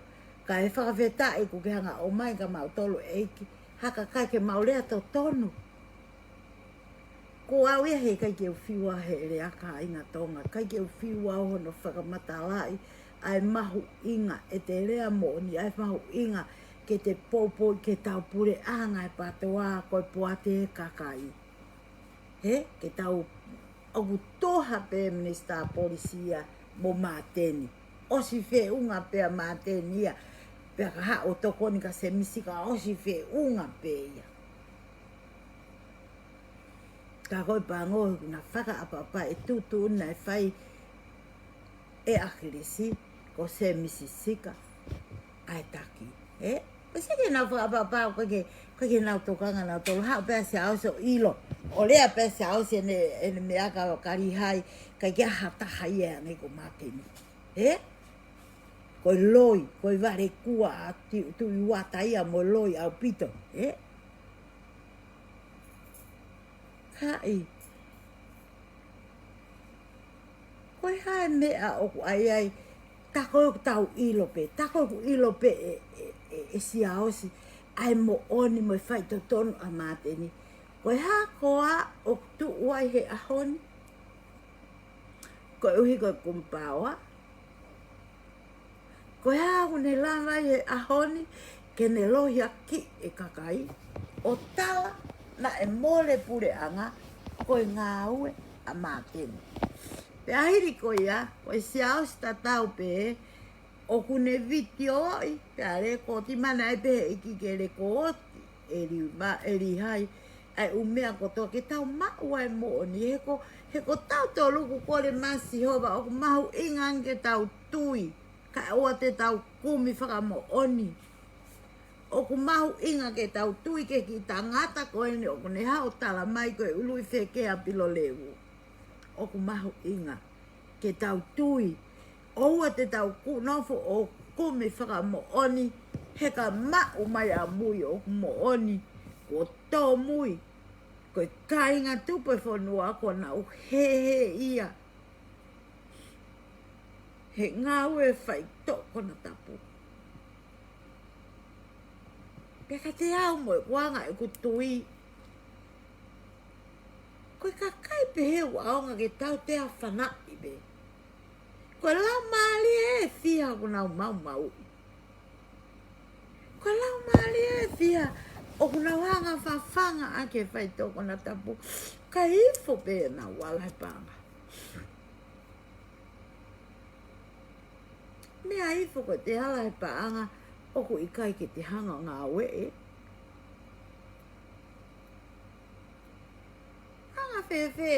Kae fakafetaʻi kuo ke hanga ʻo ʻomai kia mautolu ʻEiki, ha kakai ke mau lea totonu. Ko au ia he ʻikai ke u fiu au he lea kāinga Tonga, ʻikai ke u fiu au hono fakamatalaʻi ʻa e mahuʻinga, ʻe te lea moʻoni ʻa e mahuʻinga ke te poupou ke tau puleʻanga e PTOA ko e poate e kakai. Ē, ke tau ʻoku toha pē Minisitā Polisi ia mo Māteni. ʻOsi feʻunga pē ʻa Māteni ia, pea ka haʻu ʻo tokoni kia Sēmisi Sika ʻosi feʻunga pē ia. Ka ko e pango ʻoku na fakaʻapaʻapa e tuʻutuʻuni naʻe fai ʻe ʻAkilisi, ko Sēmisi Sika ʻa e taki. Ē? Pea sio ki heʻenau fakaʻapaʻapa, ʻoku ʻikai ke, ʻoku ʻikai ke nau tokanga nautolu, haʻu pē ʻa Siaosi ʻo ʻilo. ʻO lea pē ʻa Siaosi ʻene, ʻene meʻa ka, ka lihai, ʻikai ke ʻi ai ha taha ia ʻe hangē ko Māteni. Ē? Ko e loi, ko e vale kua ʻa Tuʻi, Tuʻi Uata ia mo e loi ʻaupito. Ē? Kae, ko e hā e meʻa ʻoku ʻai ai, tā ko ē ʻoku tau ʻilo pē, tā ko ē ʻoku ʻilo pē ʻe, ʻe, ʻe, ʻe Siaosi ʻa e moʻoni mo e faitotonu ʻa Māteni. Ko e hā koā ʻoku tuʻu ai he ʻaho ni? Koeʻuhi ko e kumi paoa. Ko e hā ʻoku ne lava ai he ʻaho ni ke ne lohiakiʻi e kakai ʻo tala naʻe mole puleʻanga ko e ngāue ʻa Māteni. Pea hili ko ia, ko e Siaosi tatau pē, ʻoku ne vitioʻi, pea lekooti mai naʻe pehē ʻe he ʻEiki ke lekooti ʻe Li-, ma-, ʻe Lihai ʻa e ʻū meʻa kotoa ke tau maʻu ʻa e moʻoni. He ko, he ko tautolu ʻoku kole mai Sihova, ʻoku mahuʻinga ange ke tau tui, kae ʻoua te tau kumi fakamoʻoni. ʻOku mahuʻinga ke tau tui ki he kiʻi tangata ko eni ʻoku ne haʻu ʻo tala mai ko e ului fekea piloleu. ʻOku mahuʻinga ke tau tui. ʻOua te tau ku-, nofo ʻo kumi fakamoʻoni, he ka maʻu mai ʻamui ʻoku moʻoni, kuo tōmui. Ko e kāinga tupu e fonua kuo nau hēhē ia he ngāue faitoʻo konatapu. Pea kiate au mo e kuonga ʻeku tui, ko e kakai pehē ʻoku ʻaonga ke tau teafanaʻi pē. Ko e laumālie ʻe fiha ʻoku nau maumauʻi. Ko e laumālie ʻe fiha ʻoku nau hanga ʻo fafanga ʻaki e faitoʻo konatapu, kae ifo pē ʻenau ala he paʻanga. Meʻa ifo ko ʻete ala he paʻanga ʻoku ʻikai ke te hanga ʻo ngāueʻi. Anga fēfē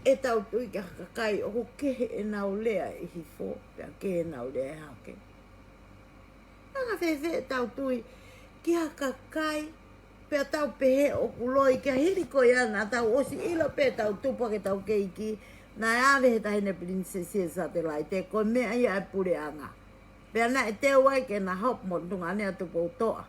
ʻetau tui ki ha kakai ʻoku kehe ʻenau lea ʻi hifo, pea kehe ʻenau lea ʻi hake? Anga fēfē ʻetau tui ki ha kakai, pea tau pehē ʻoku loi, ke hili ko ia naʻa tau ʻosi ʻilo pē ʻetau tupu ʻa ʻetau keiki, naʻe ʻave he taʻahine pilinisesi e satelaite, ko e meʻa ia ʻa e puleʻanga. Pea naʻe teu ai ke na hopo mo Tuongaʻane ʻa Tupoutoʻa.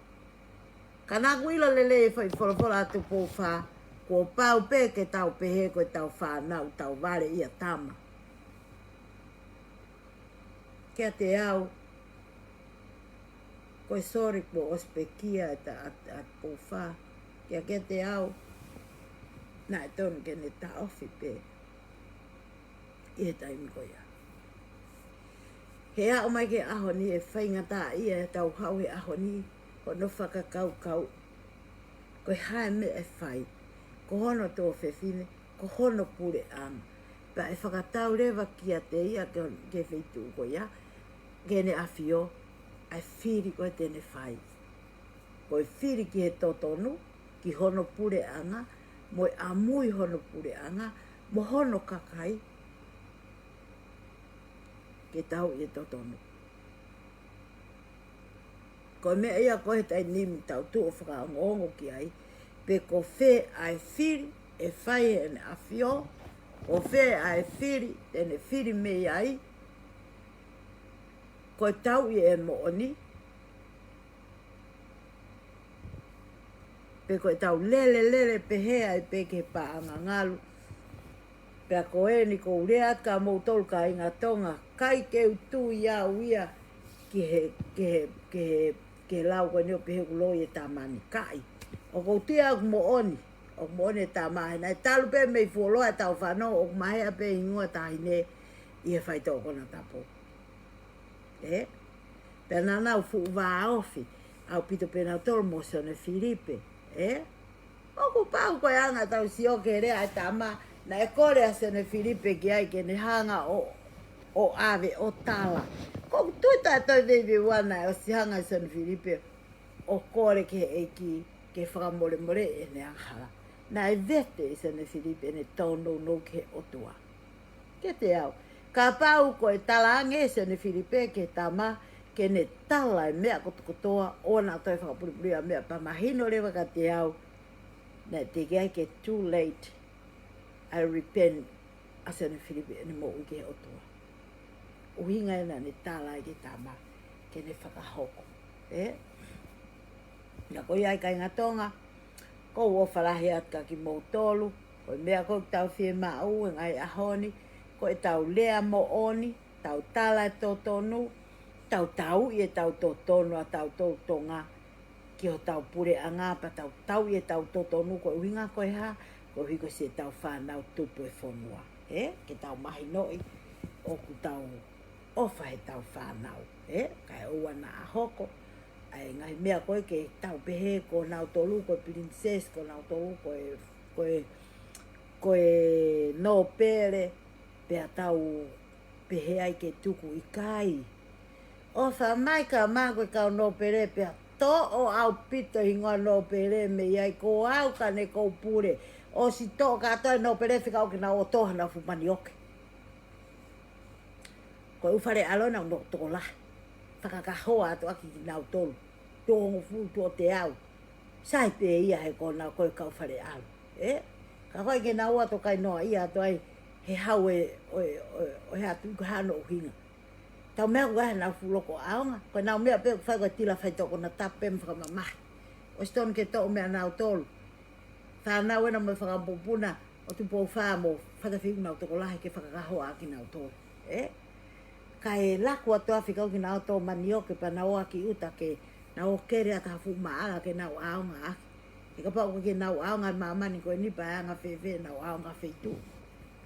Ka naʻa ku ʻilo lelei e foʻi folofola ʻa Tupou Fā, kuo pau pē ke tau pehē ko ʻetau fānau, tau vale ia tama. Kiate au, ko e sori kuo ʻosi pekia ʻa, ʻa, ʻa Tupou Fā. Ka kiate au, naʻe tonu ke ne taʻofi pē ʻi he taimi ko ia. He aʻu mai ki he ʻaho ni, ʻe faingataʻaʻia ʻetau haʻu he ʻaho ni, ko hono fakakaukau, ko e hā e meʻa ʻe fai, ko hono tuofefine, ko hono puleʻanga. Pea ʻe fakatau leva kiate ia ke, ke feituʻu ko ia, ke ne ʻafio, ʻa e fili ko ē te ne fai. Ko e fili ki he totonu, ki hono puleʻanga, mo e ʻamui hono puleʻanga, mo hono kakai, ke tau ʻi he totonu. Ko e meʻa ia ko ē he taimi ni tau tuʻu ʻo fakaongoongo ki ai, pe ko fē ʻa e fili ʻe fai heʻene ʻafio, ko fē ʻa e fili te ne fili mei ai, ko e tau ʻi he moʻoni, pe ko ʻetau lele lele pehē ai pē ki he paʻanga ngalu. Pea ko eni ʻoku ou lea atu kia moutolu kāinga Tonga, ʻikai ke u tui au ia ki he, ki he, ki he, ki he lau ko eni ʻo pehē ʻoku loi e tama ni, ʻikai. ʻOku ou tui au ʻoku moʻoni, ʻoku moʻoni e tama, he naʻe talu pē mei fuoloa ʻetau fanongo, ʻoku mahea pē hingoa taʻahine ʻi he faitoʻo konatapu. Ē? Pea naʻa nau fuʻu vāofi, ʻaupito pē nautolu mo Sione Filipe. Ē? ʻOku pau ko e anga ʻetau sio ki he lea ʻa e tama, naʻe kole ʻa Sione Filipe ki ai ke ne hanga ʻo, ʻo ʻave, ʻo tala. ʻOku ou tui tā toe veiveiua naʻe ʻosi hanga ʻe Sione Filipe ʻo kole ki he ʻEiki ke fakamolemoleʻi ʻene angahala. Naʻe vete ʻe Sione Filipe ʻene tōnounou ki he ʻOtua. Kiate au, kapau ko e talaange ʻe Sione Filipe ki he tama ke ne tala e meʻa kotokotoa, ʻoua naʻa toe fakapulipuli ʻa e meʻa, pea mahino leva kiate au naʻe teʻeki ai ke too late ʻa e repent ʻa Sione Filipe ʻene moʻui ki he ʻOtua. ʻUhinga ia naʻa ne tala ai ki he tama ke ne fakahoko. Ē? Naʻa ko ia ai kāinga Tonga, ʻoku ou ʻofa lahi atu kia kimoutolu, ko e meʻa ʻoku tau fiemaʻu he ngaahi ʻaho ni, ko ʻetau lea moʻoni, Tau tala e totonu, tau tauʻi e tau totonu ʻa tautolu Tonga ki hotau puleʻanga, pea tau tauʻi e tau totonu. Ko e ʻuhinga ko e hā? Koeʻuhi ko siʻetau fānau tupu e fonua, ē? Ke tau mahinoʻi ʻoku tau ʻofa heʻetau fānau, ē? Kae ʻoua naʻa hoko ʻa e ngaahi meʻa ko ē ke tau pehē ko nautolu ko e princess, ko nautolu ko e, ko e, ko e nōpele, pea tau pehē ai ke tuku, ʻikai. ʻOfa mai ka maʻa ko e kau nōpele, pea toʻo ʻaupito hingoa nōpele mei ai, ko au ka ne kou pule. ʻOsi toʻo kātoa e nōpele fekau ke nau ʻoto hanau fuʻu manioke. Ko e ʻū fale ʻalo naʻa nau tokolahi. Fakakahoa atu ʻaki kinautolu. Toko hongofulu, toko teau. Sai pē ia he ko nau ko e kau fale ʻalo, ē? Ka ko e ke nau ʻoatu kai noa ia atu ai he hau e, ʻo e, ʻo e, ʻo e hatu ka hano ʻuhinga. Tau meʻa ʻoku ʻi ai hanau fuʻu loko ʻaonga. Ko ʻenau meʻa pē ʻoku fai ko e tila faitoʻo konatapu pē mo fakamamahi. ʻOsi tonu ke toʻo meʻa nautolu. Fānau ena mo e fakapupuna ʻo Tupou Fā mo Fatafehiʻu nau tokolahi ke fakakahoa ʻaki kinautolu, ē? Kae laku atu ʻa fekau ke nau ʻoto manioke pea nau ō ʻaki ʻuta ke nau ō kele atu ha fuʻu maʻala ke nau ʻaonga ʻaki. He kapau ʻoku ʻikai ke nau ʻaonga ʻi māmani ko eni pea ʻe anga fēfē ʻenau ʻaonga feituʻu?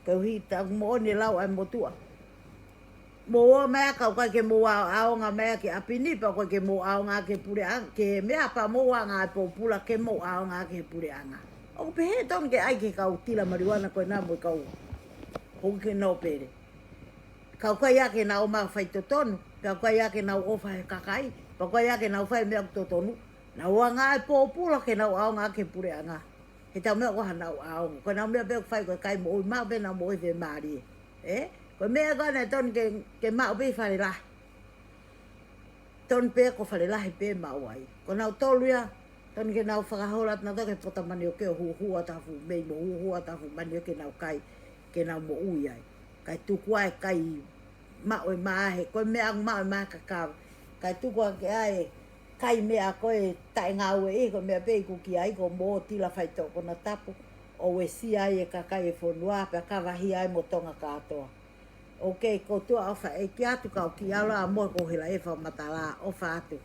Koeʻuhi taku moʻoni e lau ʻa e motuʻa. Mou ō mai ā ka ʻoku ʻikai ke mou ʻaonga mai ā ki ʻapi ni, pea ʻoku ʻikai ke mou ʻaonga ki he puleʻanga, ki he meʻa, pea mou anga e pōpula ke mou ʻaonga ki he puleʻanga. ʻOku pehē tonu ke ʻai ki he kau tila maliuana ko ena mo e kau houʻeiki nōpele. Ka ʻoku ʻikai ke nau ō mai ʻo fai totonu, pea ʻoku ʻikai ke nau ʻofa he kakai, pea ʻoku ʻikai ke nau fai e meʻa ʻoku totonu, nau anga e pōpula ke nau ʻaonga ki he puleʻanga. He ʻetau meʻa ko hanau ʻaonga. Ko ʻenau meʻa pē ʻoku fai ko e kai moʻui maʻu pē ʻenau moʻui fiemālie. Ē? Ko e meʻa ko ena ʻe tonu ke, ke maʻu pē ʻi fale lahi. Tonu pē ko fale lahi pē maʻu ai. Ko nautolu ia, tonu ke nau fakahola atu nautolu ki he pota manioke ʻo huʻuhuʻu atu ha fuʻu mei mo huʻuhuʻu atu ha fuʻu manioke ke nau kai, ke nau moʻui ai. Kae tuku ā e kai maʻu e mā he, ko e meʻa ʻoku maʻu e mā kakava. Kae tuku ā ke ʻai e kai meʻa ko e taʻengāueʻi, ko e meʻa pē ʻoku ki ai, ko mou tila faitoʻo konatapu, ʻo uesia ai e kakai e fonua, pea kavahia ai mo Tonga kātoa. ʻOkei, ko e tuʻa ʻofa ʻeiki atu kau ki ʻalo ā mo ko hela e fakamatala, ʻofa atu.